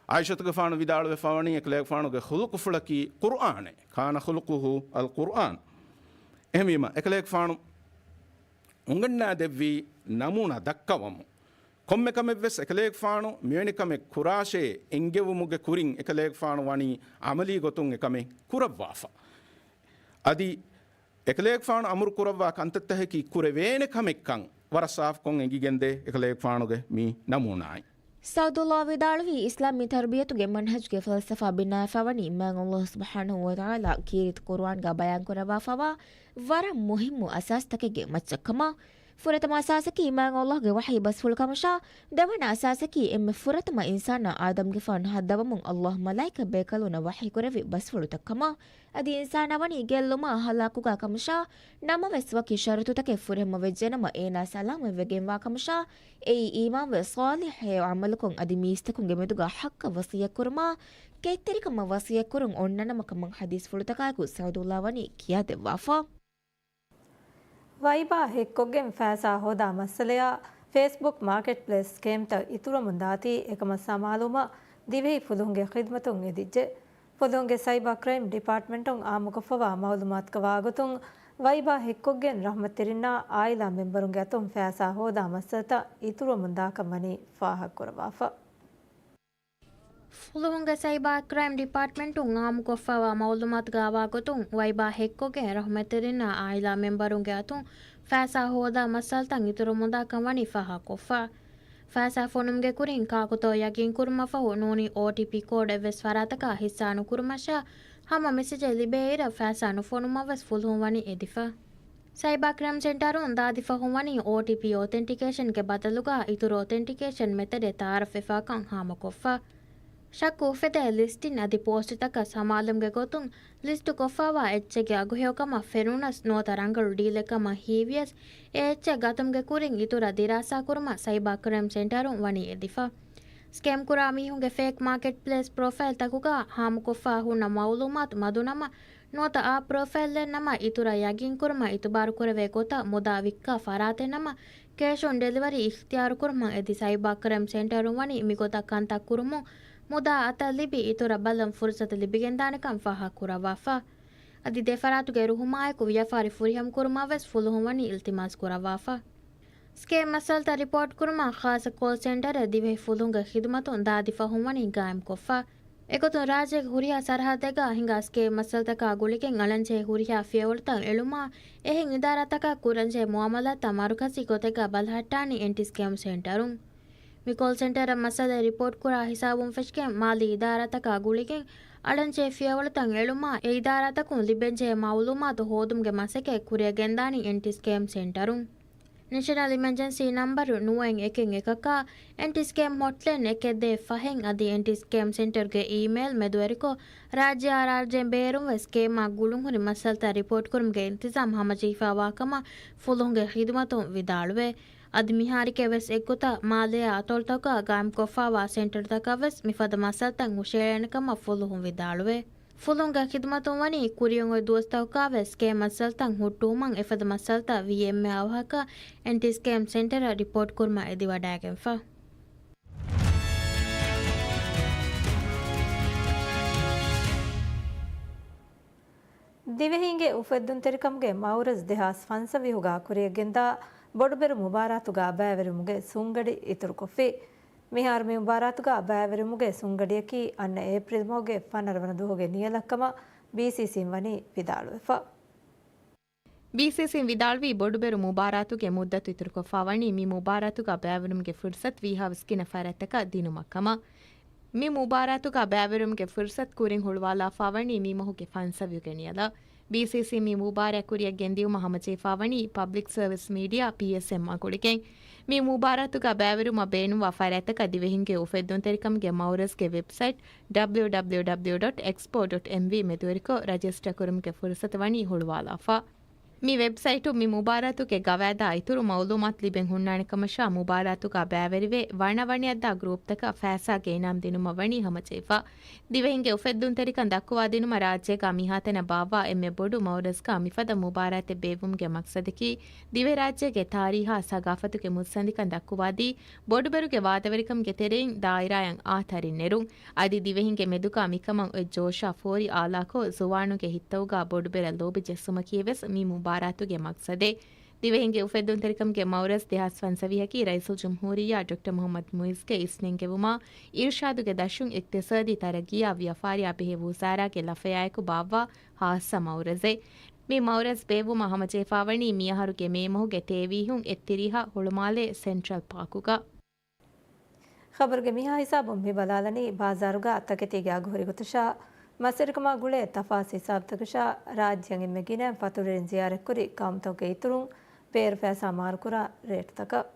ޢާއިޝަތުގެފާނު ވިދާޅުވެފަވަނީ އެކަލޭގެފާނުގެ ޚުލުޤުފުޅަކީ ޤުރްއާނޭ. كان خلقه القرآن. އެހެންވީމަ، އެކަލޭގެފާނު އުނގަންނާދެއްވީ ނަމޫނާ ދައްކަވަމުން. ކޮންމެ ކަމެއްވެސް އެކަލޭގެފާނު މިވެނި ކަމެއް ކުރާށޭ އެންގެވުމުގެ ކުރިން އެކަލޭގެފާނު ވަނީ ޢަމަލީ ގޮތުން އެކަމެއް ކުރައްވާފަ. އަދި އެކަލޭގެފާނު އަމުރު ކުރައްވާ ކަންތައްތަހަކީ ކުރެވޭނެ ކަމެއްކަން ވަރަށް ސާފުކޮށް އެނގިގެންދޭ އެކަލޭގެފާނުގެ މި ނަމޫނާއިން. ސައުދުﷲ ވިދާޅުވީ، އިސްލާމީ ތަރުބިޔަތުގެ މަންހަޖުގެ ފަލްސަފާ ބިނާވެފަވަނީ މާތް ﷲ ސުބްޙާނަހޫ ވަތަޢާލާ ކީރިތި ޤުރުއާންގަ ބަޔާން ކުރައްވާފަވާ ވަރަށް މުހިއްމު އަސާސްތަކެއްގެ މައްޗަށްކަމަށް. ފުރަތަމަ އަސާސަކީ މާތް ﷲގެ ވަޙީ ބަސްފުޅު ކަމަށާ، ދެވަނަ އަސާސަކީ އެންމެ ފުރަތަމަ އިންސާނާ އާދަމްގެފާނު ހައްދަވަމުން ﷲ މަލާއިކަ ބޭކަލުންނަށް ވަޙީ ކުރެއްވި ބަސްފުޅުތައް ކަމަށް. އަދި އިންސާނާ ވަނީ ގެއްލުމާ ހަލާކުގާ ކަމަށާ، ނަމަވެސް ވަކި ޝަރުތުތަކެއް ފުރިހަމަ ވެއްޖެނަމަ އޭނާ ސަލާމަތްވެގެންވާ ކަމަށާ، އެއީ އީމާންވެ ޞާލިޙް ހެޔޮ ޢަމަލުކޮށް އަދި މީސްތަކުންގެ މެދުގާ ޙައްޤަށް ވަޞިއްޔަތްކުރުމާ، ކެތްތެރިކަމަށް ވަޞިއްޔަތްކުރުން އޮންނަނަމަ ކަމަށް ޙަދީޘްފުޅުތަކާއެކު ސައުދުﷲ ވަނީ ކިޔާދެއްވާފަ. ވައިބާ ހެކްކޮށްގެން ފައިސާ ހޯދާ މައްސަލަޔާ، ފޭސްބުކް މާކެޓްޕްލޭސް ސްކޭމްތައް އިތުރަމުން ދާތީ އެކަމަށް ސަމާލުވުމަށް ދިވެހި ފުލުހުންގެ ޚިދްމަތުން އެދިއްޖެ. ފުލުހުންގެ ސައިބާ ކްރައިމް ޑިޕާޓްމަންޓުން އާއްމުކޮށްފަވާ މައުލޫމާތުގަ ވާގޮތުން، ވައިބާ ހެކްކޮށްގެން ރަޙްމަތްތެރިންނާ އާއިލާ މެމްބަރުންގެ އަތުން ފައިސާ ހޯދާ މައްސަލަތައް އިތުރުވަމުން ދާކަން ވަނީ ފާހަގަކުރައްވާފަ. ފުލުހުންގެ ސައިބާ ކްރައިމް ޑިޕާޓްމަންޓުން އާއްމުކޮށްފައިވާ މައުލޫމާތުގަ ވާގޮތުން، ވައިބާ ހެކްކޮށްގެން ރަޙްމަތްތެރިންނާ އާއިލާ މެމްބަރުންގެ އަތުން ފައިސާ ހޯދާ މައްސަލަތައް އިތުރުވަމުންދާކަން ވަނީ ފާހަގަކޮށްފަ. ފައިސާ ފޮނުމުގެ ކުރިން ކާކުތޯ ޔަގީންކުރުމަށްފަހު ނޫނީ އޯޓީޕީ ކޯޑް އެއްވެސް ފަރާތަކާ ހިއްސާ ނުކުރުމަށާ، ހަމަ މެސެޖެއް ލިބޭއިރަށް ފައިސާ ނުފޮނުމަށްވެސް ފުލުހުން ވަނީ އެދިފަ. ސައިބާ ކްރައިމް ސެންޓަރުން ދާދި ފަހުން ވަނީ އޯޓީޕީ އޮތެންޓިކޭޝަންގެ ބަދަލުގަ އިތުރު އޮތެންޓިކޭޝަން މެތަޑެއް ތައާރަފްވެފާކަން ހާމަކޮށްފަ. ޝައްކު އުފެދޭ ލިސްޓިން އަދި ޕޯސްޓްތަކަށް ސަމާލުމުގެ ގޮތުން ލިސްޓު ކޮށްފައިވާ އެއްޗެއްގެ އަގުހެޔޮކަމަށް ފެނުނަސް ނުވަތަ ރަނގަޅު ޑީލެއްކަމަށް ހީވިޔަސް، އެ އެއްޗެއް ގަތުމުގެ ކުރިން އިތުރަށް ދިރާސާކުރުމަށް ސައިބާ ކްރައިމް ސެންޓަރުން ވަނީ އެދިފަ. ސްކޭމް ކުރާ މީހުންގެ ފޭކް މާކެޓްޕްލޭސް ޕްރޮފައިލްތަކުގަ ހާމަކޮށްފަ ހުންނަ މައުލޫމާތު މަދުނަމަ، ނުވަތަ އާ ޕްރޮފައިލްއެއް ނަމަ އިތުރަށް ޔަގީންކުރުމަށް އިތުބާރުކުރެވޭ ގޮތަށް މުދާ ވިއްކާ ފަރާތެއް ނަމަ، ކޭޝް އޮން ޑެލިވަރީ އިޚްތިޔާރުކުރުމަށް އެދި ސައިބާ ކްރައިމް ސެންޓަރުން ވަނީ މިގޮތަށް ކަންތައް ކުރުމުން މުދާ އަތަށް ލިބި އިތުރަށް ބަލަން ފުރުސަތު ލިބިގެންދާނެކަން ފާހަގަކުރައްވާފަ. އަދި ދެފަރާތުގެ ރުހުމާއެކު ވިޔަފާރި ފުރިހަމަކުރުމަށްވެސް ފުލުހުން ވަނީ އިލްތިމާސް ކުރައްވާފަ. ސްކޭމް މައްސަލަތައް ރިޕޯޓްކުރުމަށް ޚާއްސަ ކޯލް ސެންޓަރެއް ދިވެހި ފުލުހުންގެ ޚިދުމަތުން ދާދި ފަހުން ވަނީ ގާއިމްކޮށްފަ. އެގޮތުން ރާއްޖޭގެ ހުރިހާ ސަރަހައްދެއްގަ ހިނގާ ސްކޭމް މައްސަލަތަކާ ގުޅިގެން އަޅަންޖެހޭ ހުރިހާ ފިޔަވަޅުތައް އެޅުމާ، އެހެން އިދާރާތަކާ ކުރަންޖެހޭ މުއާމަލާތްތައް މަރުކަޒީ ގޮތެއްގަ ބަލަހައްޓާނީ އެންޓި ސްކޭމް ސެންޓަރުން. މި ކޯލް ސެންޓަރަށް މައްސަލަ ރިޕޯޓްކުރާ ހިސާބުން ފެށިގެން މާލީ އިދާރާތަކާ ގުޅިގެން އަޅަންޖެހޭ ފިޔަވަޅުތައް އެޅުމާ، އެ އިދާރާތަކުން ލިބެންޖެހޭ މައުލޫމާތު ހޯދުމުގެ މަސައްކަތް ކުރިއަށް ގެންދާނީ އެންޓި ސްކޭމް ސެންޓަރުން. ނެޝަނަލް އިމަޖެންސީ ނަންބަރު ނުވައެއް އެކެއް އެކަކާ، އެންޓި ސްކޭމް ހޮޓްލައިން އެކެއް ދޭއް ފަހެއް އަދި އެންޓި ސްކޭމް ސެންޓަރުގެ އީމެއިލް މެދުވެރިކޮށް، ރާއްޖެ އާރްއާރްޖޭން ބޭރުން ވެސް ސްކޭމާ ގުޅުންހުރި މައްސަލަތައް ރިޕޯޓްކުރުމުގެ އިންތިޒާމް ހަމަޖެހިފައިވާކަމަށް ފުލުހުންގެ ޚިދުމަތުން ވިދާޅުވޭ. އަދި މިހާރެކޭ ވެސް އެއްގޮތަށް މާލެއާ އަތޮޅުތަކަށް ގާއިމްކޮށްފައިވާ ސެންޓަރުތަކަށް ވެސް މިފަދަ މައްސަލަތައް ހުށައެޅޭނެ ކަމަށް ފުލުހުން ވިދާޅުވޭ. ފުލުހުންގެ ޚިދުމަތުން ވަނީ ކުރިއަށް އޮތް ދުވަސްތަކަކާ ވެސް ސްކޭމް މައްސަލަތައް ހުއްޓުވުމަށް އެފަދަ މައްސަލަތައް ވީއެމްއޭ އަވަހަކަށް އެންޓި ސްކޭމް ސެންޓަރަށް ރިޕޯޓް ކުރުމަށް އެދިވަޑައިގެންފަ. ދިވެހީންގެ އުފެއްދުންތެރިކަމުގެ މައުރަޒް ދެހާސް ފަންސަވީހުގަ ކުރިއަށްގެންދާ ބޮޑުބެރު މުބާރާތުގަ ބައިވެރިވުމުގެ ސުންގަޑި އިތުރުކޮށްފި. މިހާރު މި މުބާރާތުގަ ބައިވެރިވުމުގެ ސުންގަޑިއަކީ އަންނަ އޭޕްރީލް މަހުގެ ފަނަރަ ވަނަ ދުވަހުގެ ނިޔަލަށްކަމަށް ބީސީސީން ވަނީ ވިދާޅުވެފަ. ބީސީސީން ވިދާޅުވީ، ބޮޑުބެރު މުބާރާތުގެ މުއްދަތު އިތުރުކޮށްފާ ވަނީ މި މުބާރާތުގަ ބައިވެރިވުމުގެ ފުރުސަތު ވީހާވެސް ގިނަ ފަރާތްތަކަށް ދިނުމަށް ކަމަށް. މި މުބާރާތުގަ ބައިވެރިވުމުގެ ފުރުސަތު ކުރިން ހުޅުވާލާފާ ވަނީ މި މަހުގެ ފަންސަވީހުގެ ނިޔަލަށް. ބީސީސީ މި މުބާރާތް ކުރިއަށް ގެންދިއުމަށް ހަމަޖެހިފާ ވަނީ ޕަބްލިކް ސަރވިސް މީޑިއާ، ޕީއެސްއެމް، މަގުޅިގެން. މި މުބާރާތުގަ ބައިވެރިވުމަށް ބޭނުންވާ ފަރާތްތަކަށް ދިވެހިންގެ އުފެއްދުންތެރިކަމުގެ މައުރަޒްގެ ވެބްސައިޓް ޑަބްލިއު ޑަބްލިއު ޑަބްލިއު ޑޮޓް އެކްސްޕޯ ޑޮޓް އެމްވީ މެދުވެރިކޮށް ރަޖިސްޓަރ ކުރުމުގެ ފުރުސަތު ވަނީ ހުޅުވާލާފަ. މި ވެބްސައިޓުން މި މުބާރާތުގެ ގަވާއިދާ އިތުރު މައުލޫމާތު ލިބެން ހުންނާނެ ކަމަށާ، މުބާރާތުގަ ބައިވެރިވެ ވަނަވަނައަށްދާ ގްރޫޕްތަކަށް ފައިސާގެ އިނާމް ދިނުމަށް ވަނީ ހަމަޖެހިފަ. ދިވެހިންގެ އުފެއްދުންތެރިކަން ދައްކުވާދިނުމަށް ރާއްޖޭގަ މިހާތަނަށް ބާއްވާ އެންމެ ބޮޑު މައުރަޒްގަ މިފަދަ މުބާރާތެއް ބޭއްވުމުގެ މަގްސަދަކީ، ދިވެހިރާއްޖޭގެ ތާރީހާ ސަގާފަތުގެ މުއްސަނދިކަން ދައްކުވާދީ، ބޮޑުބެރުގެ ވާދަވެރިކަމުގެ ތެރެއިން ދާއިރާއަށް އާ ތަރިން ނެރުން. އަދި ދިވެހިންގެ މެދުގަ މިކަމަށް އޮތް ޖޯޝާ ފޯރި އާލާކޮށް، ޒުވާނުންގެ ހިތްތަކުގަ ބޮޑުބެރަށް ލޯބި ޖެއްސުމަކީވެސް މި މުބާރާތުގެ މަގްސަދެއް. ދިވެހިންގެ އުފެއްދުންތެރިކަމުގެ މައުރަޒް ދެހާސް ފަންސަވީހަކީ ރައީސުލްޖުމްހޫރިއްޔާ ޑޮކްޓަރ މުޙައްމަދު މުޢިއްޒުގެ އިސްނެންގެވުމާ، އިރުޝާދުގެ ދަށުން އިޤްތިޞާދީ ތަރައްޤީއާ ވިޔަފާރިއާ ބެހޭ ވުޒާރާގެ ލަފަޔާއެކު ބާއްވާ ޚާއްޞަ މައުރަޒެއް. މި މައުރަޒް ބޭއްވުމަށް ހަމަޖެހިފާވަނީ މިއަހަރުގެ މޭ މަހުގެ ތޭވީހުން އެއްތިރީހަށް ހުޅުމާލޭ ސެންޓްރަލް ޕާކުގަ. ޚަބަރުގެ މިހާ ހިސާބުން މި ބަލާލަނީ ބާޒާރުގަ ތަކެތީގެ އަގުހުރި ގޮތަށާ، މަސްވެރިކަމާ ގުޅޭ ތަފާސް ހިސާބުތަކަށާ، ރާއްޖެއަށް އެންމެ ގިނައިން ފަތުރުވެރިން ޒިޔާރަތްކުރި ޤައުމުތަކުގެ އިތުރުން ބޭރު ފައިސާ މާރުކުރާ ރޭޓުތަކަށް.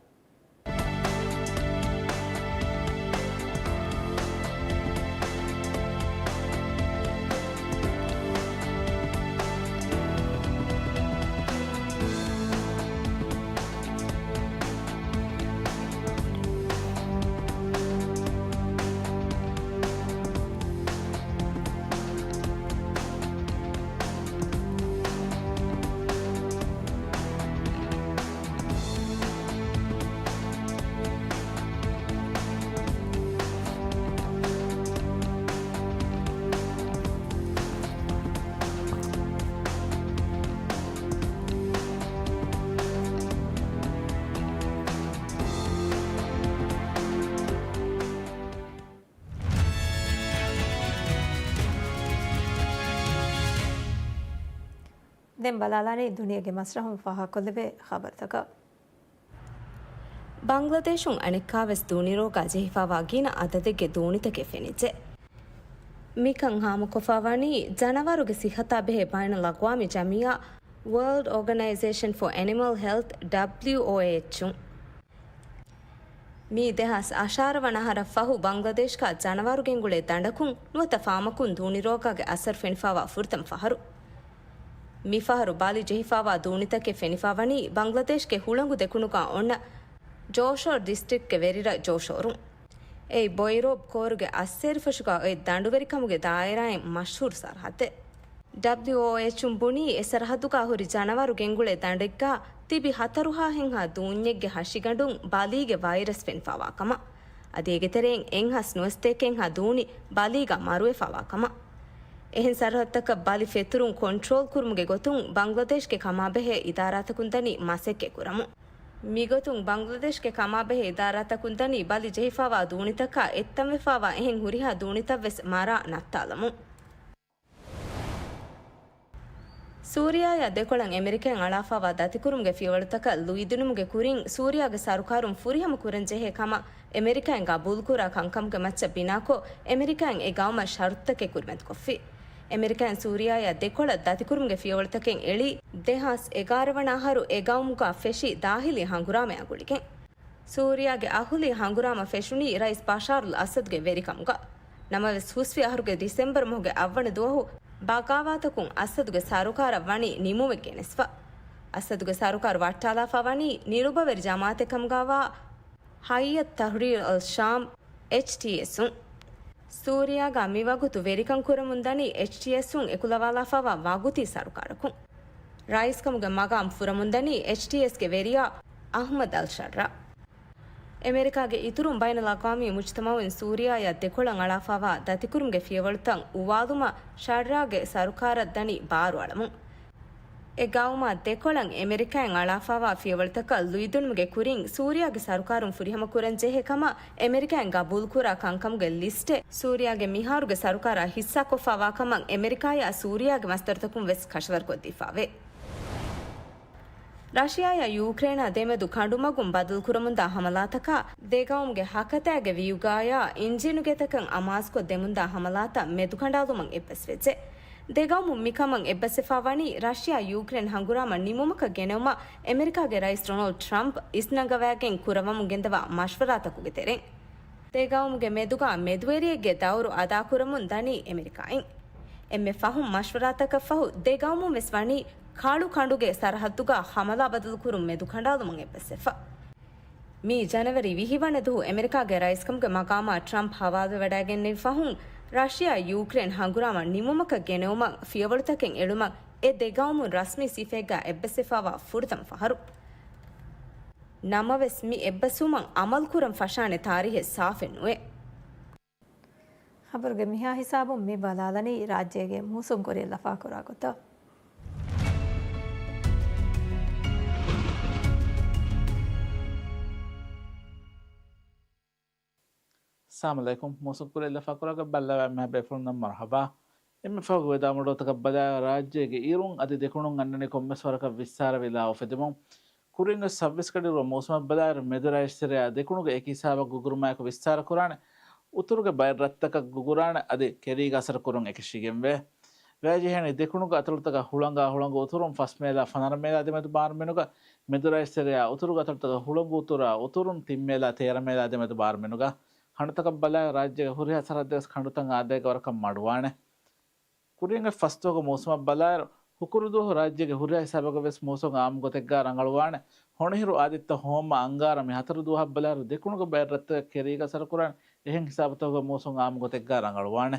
ދެން ބަލާލާނީ ދުނިޔޭގެ މަސްރަހުން ފާހަގަކޮށްލެވޭ ޚަބަރުތަކަށް. ބަންގްލަދޭޝުން އަނެއްކާވެސް ދޫނިރޯގާ ޖެހިފާވާ ގިނަ އަދަދެއްގެ ދޫނިތަކެއް ފެނިއްޖެ. މިކަން ހާމަކޮށްފާވަނީ ޖަނަވަރުގެ ސިއްހަތާ ބެހޭ ބައިނަލްއަގްވާމީ ޖަމިއްޔާ، ވަރލްޑް އޯގަނައިޒޭޝަން ފޯ އެނިމަލް ހެލްތް، ޑަބްލިއުއޯއެޗް އުން. މީ ދެހާސް އަށާރަ ވަނަ އަހަރަށް ފަހު ބަންގްލަދޭޝްގާ ޖަނަވަރު ގެންގުޅޭ ދަނޑަކުން ނުވަތަ ފާމަކުން ދޫނިރޯގާގެ އަސަރު ފެނިފާވާ ފުރަތަމަ ފަހަރު. މިފަހަރު ބަލި ޖެހިފާވާ ދޫނިތަކެއް ފެނިފާވަނީ ބަންގްލަދޭޝްގެ ހުޅަނގު ދެކުނުގާ އޮންނަ ޖޯޝޯރް ޑިސްޓްރިކްޓްގެ ވެރިރަށް ޖޯޝޯރުން. އެއީ ބޮއިރޯބް ކޯރުގެ އައްސޭރިފަށުގާ އޮތް ދަނޑުވެރިކަމުގެ ދާއިރާއިން މަޝްހޫރު ސަރަހައްދެއް. ޑަބްލިއުއޯއެޗުން ބުނީ، އެ ސަރަހައްދުގާ ހުރި ޖަނަވަރު ގެންގުޅޭ ދަނޑެއްގާ ތިބި ހަތަރުހާ ހެންހާ ދޫންޏެއްގެ ހަށިގަނޑުން ބަލީގެ ވައިރަސް ފެނިފާވާ ކަމަށް، އަދި އޭގެ ތެރެއިން އެއްހާސް ނުވަސަތޭކަ ހެންހާ ދޫނި ބަލީގާ މަރުވެފާވާ ކަމަށް. އެހެން ސަރަހައްދުތަކަށް ބަލި ފެތުރުން ކޮންޓްރޯލް ކުރުމުގެ ގޮތުން ބަންގްލަދޭޝްގެ ކަމާބެހޭ އިދާރާތަކުން ދަނީ މަސައްކަތް ކުރަމުން. މިގޮތުން ބަންގްލަދޭޝްގެ ކަމާބެހޭ އިދާރާތަކުން ދަނީ ބަލި ޖެހިފާވާ ދޫނިތަކާ އެއްތަންވެފާވާ އެހެން ހުރިހާ ދޫނިތައްވެސް މަރާ ނައްތާލަމުން. ސޫރިޔާއާ ދެކޮޅަށް އެމެރިކާއިން އަޅާފާވާ ދަތިކުރުމުގެ ފިޔަވަޅުތަކަށް ލުއިދިނުމުގެ ކުރިން ސޫރިޔާގެ ސަރުކާރުން ފުރިހަމަ ކުރަންޖެހޭ ކަމަށް އެމެރިކާއިން ގަބޫލުކުރާ ކަންކަމުގެ މައްޗަށް ބިނާކޮށް، އެމެރިކާއިން އެ ގައުމަށް ޝަރުތުތަކެއް ކުރިމަތިކޮށްފި. އެމެރިކާއިން ސޫރިޔާއާ ދެކޮޅަށް ދަތިކުރުމުގެ ފިޔަވަޅުތަކެއް އެޅީ ދެހާސް އެގާރަ ވަނަ އަހަރު އެ ގައުމުގަ ފެށި ދާހިލީ ހަނގުރާމައާ ގުޅިގެން. ސޫރިޔާގެ އަހުލީ ހަނގުރާމަ ފެށުނީ ރައީސް ބަޝާރުލް އަސަދުގެ ވެރިކަމުގަ. ނަމަވެސް، ހުސްވި އަހަރުގެ ޑިސެމްބަރު މަހުގެ އަށްވަނަ ދުވަހު ބަޣާވާތަކުން އަސަދުގެ ސަރުކާރަށް ވަނީ ނިމުމެއް ގެނެސްފަ. އަސަދުގެ ސަރުކާރު ވައްޓާލާފަ ވަނީ ނިރުބަވެރި ޖަމާއަތެއް ކަމުގައިވާ ހައްޔަތް ތަހްރީރު އަލް ޝާމް، އެޗްޓީއެސް އުން. ސޫރިޔާގަ މިވަގުތު ވެރިކަން ކުރަމުންދަނީ އެޗްޓީއެސް އުން އެކުލަވާލާފައިވާ ވަގުތީ ސަރުކާރަކުން. ރައީސްކަމުގެ މަގާމް ފުރަމުންދަނީ އެޗްޓީއެސްގެ ވެރިޔާ އަޙްމަދް އަލް ޝަރްޢާ. އެމެރިކާގެ އިތުރުން ބައިނަލްއަގްވާމީ މުޖްތަމަޢުން ސޫރިޔާއާ ދެކޮޅަށް އަޅާފައިވާ ދަތިކުރުމުގެ ފިޔަވަޅުތައް އުވާލުމަށް ޝަރްޢާގެ ސަރުކާރަށް ދަނީ ބާރު އަޅަމުން. އެ ގައުމާ ދެކޮޅަށް އެމެރިކާއިން އަޅާފާވާ ފިޔަވަޅުތަކަށް ލުއިދިނުމުގެ ކުރިން ސޫރިޔާގެ ސަރުކާރުން ފުރިހަމަކުރަން ޖެހޭ ކަމަށް އެމެރިކާއިން ގަބޫލުކުރާ ކަންކަމުގެ ލިސްޓެއް ސޫރިޔާގެ މިހާރުގެ ސަރުކާރާ ހިއްސާކޮށްފާވާ ކަމަށް އެމެރިކާއާ ސޫރިޔާގެ މަސްދަރުތަކުން ވެސް ކަށަވަރުކޮށްދީފާވޭ. ރަޝިޔާއާ ޔޫކްރޭނާ ދެމެދު ކަނޑުމަގުން ބަދަލުކުރަމުންދާ ހަމަލާތަކާ، ދެގައުމުގެ ހަކަތައިގެ ވިއުގާޔާ އިންޖީނުގެތަކަށް އަމާޒުކޮށް ދެމުންދާ ހަމަލާތައް މެދުކަނޑާލުމަށް އެއްބަސްވެއްޖެ. ދެގައުމުން މިކަމަށް އެއްބަސްވެފާ ވަނީ ރަޝިޔާ ޔޫކްރޭން ހަނގުރާމަ ނިމުމަކަށް ގެނައުމަށް އެމެރިކާގެ ރައީސް ޑޮނަލްޑް ޓްރަމްޕް އިސްނަންގަވައިގެން ކުރައްވަމުން ގެންދަވާ މަޝްވަރާތަކުގެ ތެރެއިން. ދެގައުމުގެ މެދުގާ މެދުވެރިއެއްގެ ދައުރު އަދާކުރަމުން ދަނީ އެމެރިކާއިން. އެންމެ ފަހުން މަޝްވަރާތަކަށްފަހު ދެގައުމުން ވެސް ވަނީ ކާޅު ކަނޑުގެ ސަރަހައްދުގާ ހަމަލާ ބަދަލުކުރުން މެދުކަނޑާލުމަށް އެއްބަސްވެފަ. މީ ޖަނަވަރީ ވިހި ވަނަ ދުހު އެމެރިކާގެ ރައީސްކަމުގެ މަގާމާ ޓްރަމްޕް ހަވާލުވެވަޑައިގެންނެވި ފަހުން، ރަޝިޔާ ޔޫކްރޭން ހަނގުރާމަ ނިމުމަކަށް ގެނެވުމަށް ފިޔަވަޅުތަކެއް އެޅުމަށް އެ ދެގައުމުން ރަސްމީ ސިފައެއްގާ އެއްބަސްވެފާވާ ފުރަތަމަ ފަހަރު. ނަމަވެސް، މި އެއްބަސްވުމަށް އަމަލުކުރަން ފަށާނެ ތާރީހެއް ސާފެއް ނުވޭ. ޚަބަރުގެ މިހާ ހިސާބުން މި ބަލާލަނީ ރާއްޖޭގެ މޫސުން ކުރިއަށް ލަފާކުރާ ގޮތަށް. އައްސަލާމު ޢަލައިކުމް. މޫސުން ކުރިއަށް ލަފާކުރާ ގޮތް ބައްލަވާ އެންމެހާ ބޭފުޅުންނަށް މަރުޙަބާ. އެންމެ ފަހުގެ ވެދާ މޮޑެލްތަކަށް ބަލާ، ރާއްޖޭގެ އިރުން އަދި ދެކުނުން އަންނަނީ ކޮންމެސް ވަރަކަށް ވިއްސާރަވި ލާ އުފެދުމުން. ކުރިން އޮތް ސައްބީސް ގަޑިއިރު މޫސުމަށް ބަލާއިރު މެދު ރައީސްތެރެއާ ދެކުނުގެ އެކި ހިސާބަށް ގުގުރުމާއެކު ވިއްސާރަ ކުރާނެ. އުތުރުގެ ބައެއް ރަށްތަކަށް ގުގުރާނެ އަދި ކެރީގަ އަސަރު ކުރުން އެކަށީގެންވޭ. ވަޔަޖެހެނީ ދެކުނުގެ އަތޮޅުތަކަށް ހުޅަނގާ ހުޅަނގު އުތުރުން ފަސް މޭލާ ފަނަރަ މޭލާ ދެމެދު ބާރު މިނުގަ، މެދު ރައީސްތެރެއާ އުތުރުގެ އަތޮޅުތަކަށް ހުޅަނގު އުތުރާ އުތުރުން ތިން މޭލާ ތޭރަ މޭލާ ދެމެދު ބާރު މިނުގަ. ހަނދުތަކަށް ބަލާއިރު ރާއްޖޭގެ ހުރިހާ ސަރަހައްދެއް ވެސް ކަނޑުތައް އާދައިގެ ވަރަކަށް މަޑުވާނެ. ކުރިން އޮތް ފަސް ދުވަހުގެ މޫސުމަށް ބަލާއިރު، ހުކުރު ދުވަހު ރާއްޖޭގެ ހުރިހާ ހިސާބަކަށް ވެސް މޫސުން އާއްމު ގޮތެއްގާ ރަނގަޅުވާނެ. ހޮނިހިރު އާދިއްތަ ހޯއްމަ އަންގާރަ މި ހަތަރު ދުވަހަށް ބަލާއިރު، ދެކުނުގެ ބައެއް ރަށްތަކަށް ކެރީގަ އަސަރު ކުރާނެ. އެހެން ހިސާބުތަކުގެ މޫސުން އާއްމު ގޮތެއްގާ ރަނގަޅުވާނެ.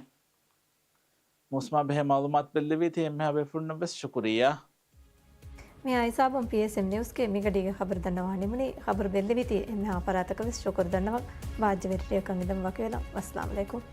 މޫސުމާ ބެހޭ މައުލޫމާތު ބެއްލެވީތީ އެންމެހާ ބޭފުޅުންނަށް ވެސް ޝުކުރިއްޔާ. މި ހިސާބުން ޕީއެސްއެމް ނިއުސްގެ މިގަޑީގެ ޚަބަރު ދަންނަވާ ނިމުނީ. ޚަބަރު ބެއްލެވީތީ އެންމެހާ ފަރާތަކަށް ވެސް ޝުކުރު ދަންނަވަން. ވާއްޖަވެރި ރެއަކަށް އިންދަމުން ވަކިވެލަން. ވައްސަލާމު ޢަލައިކުމް.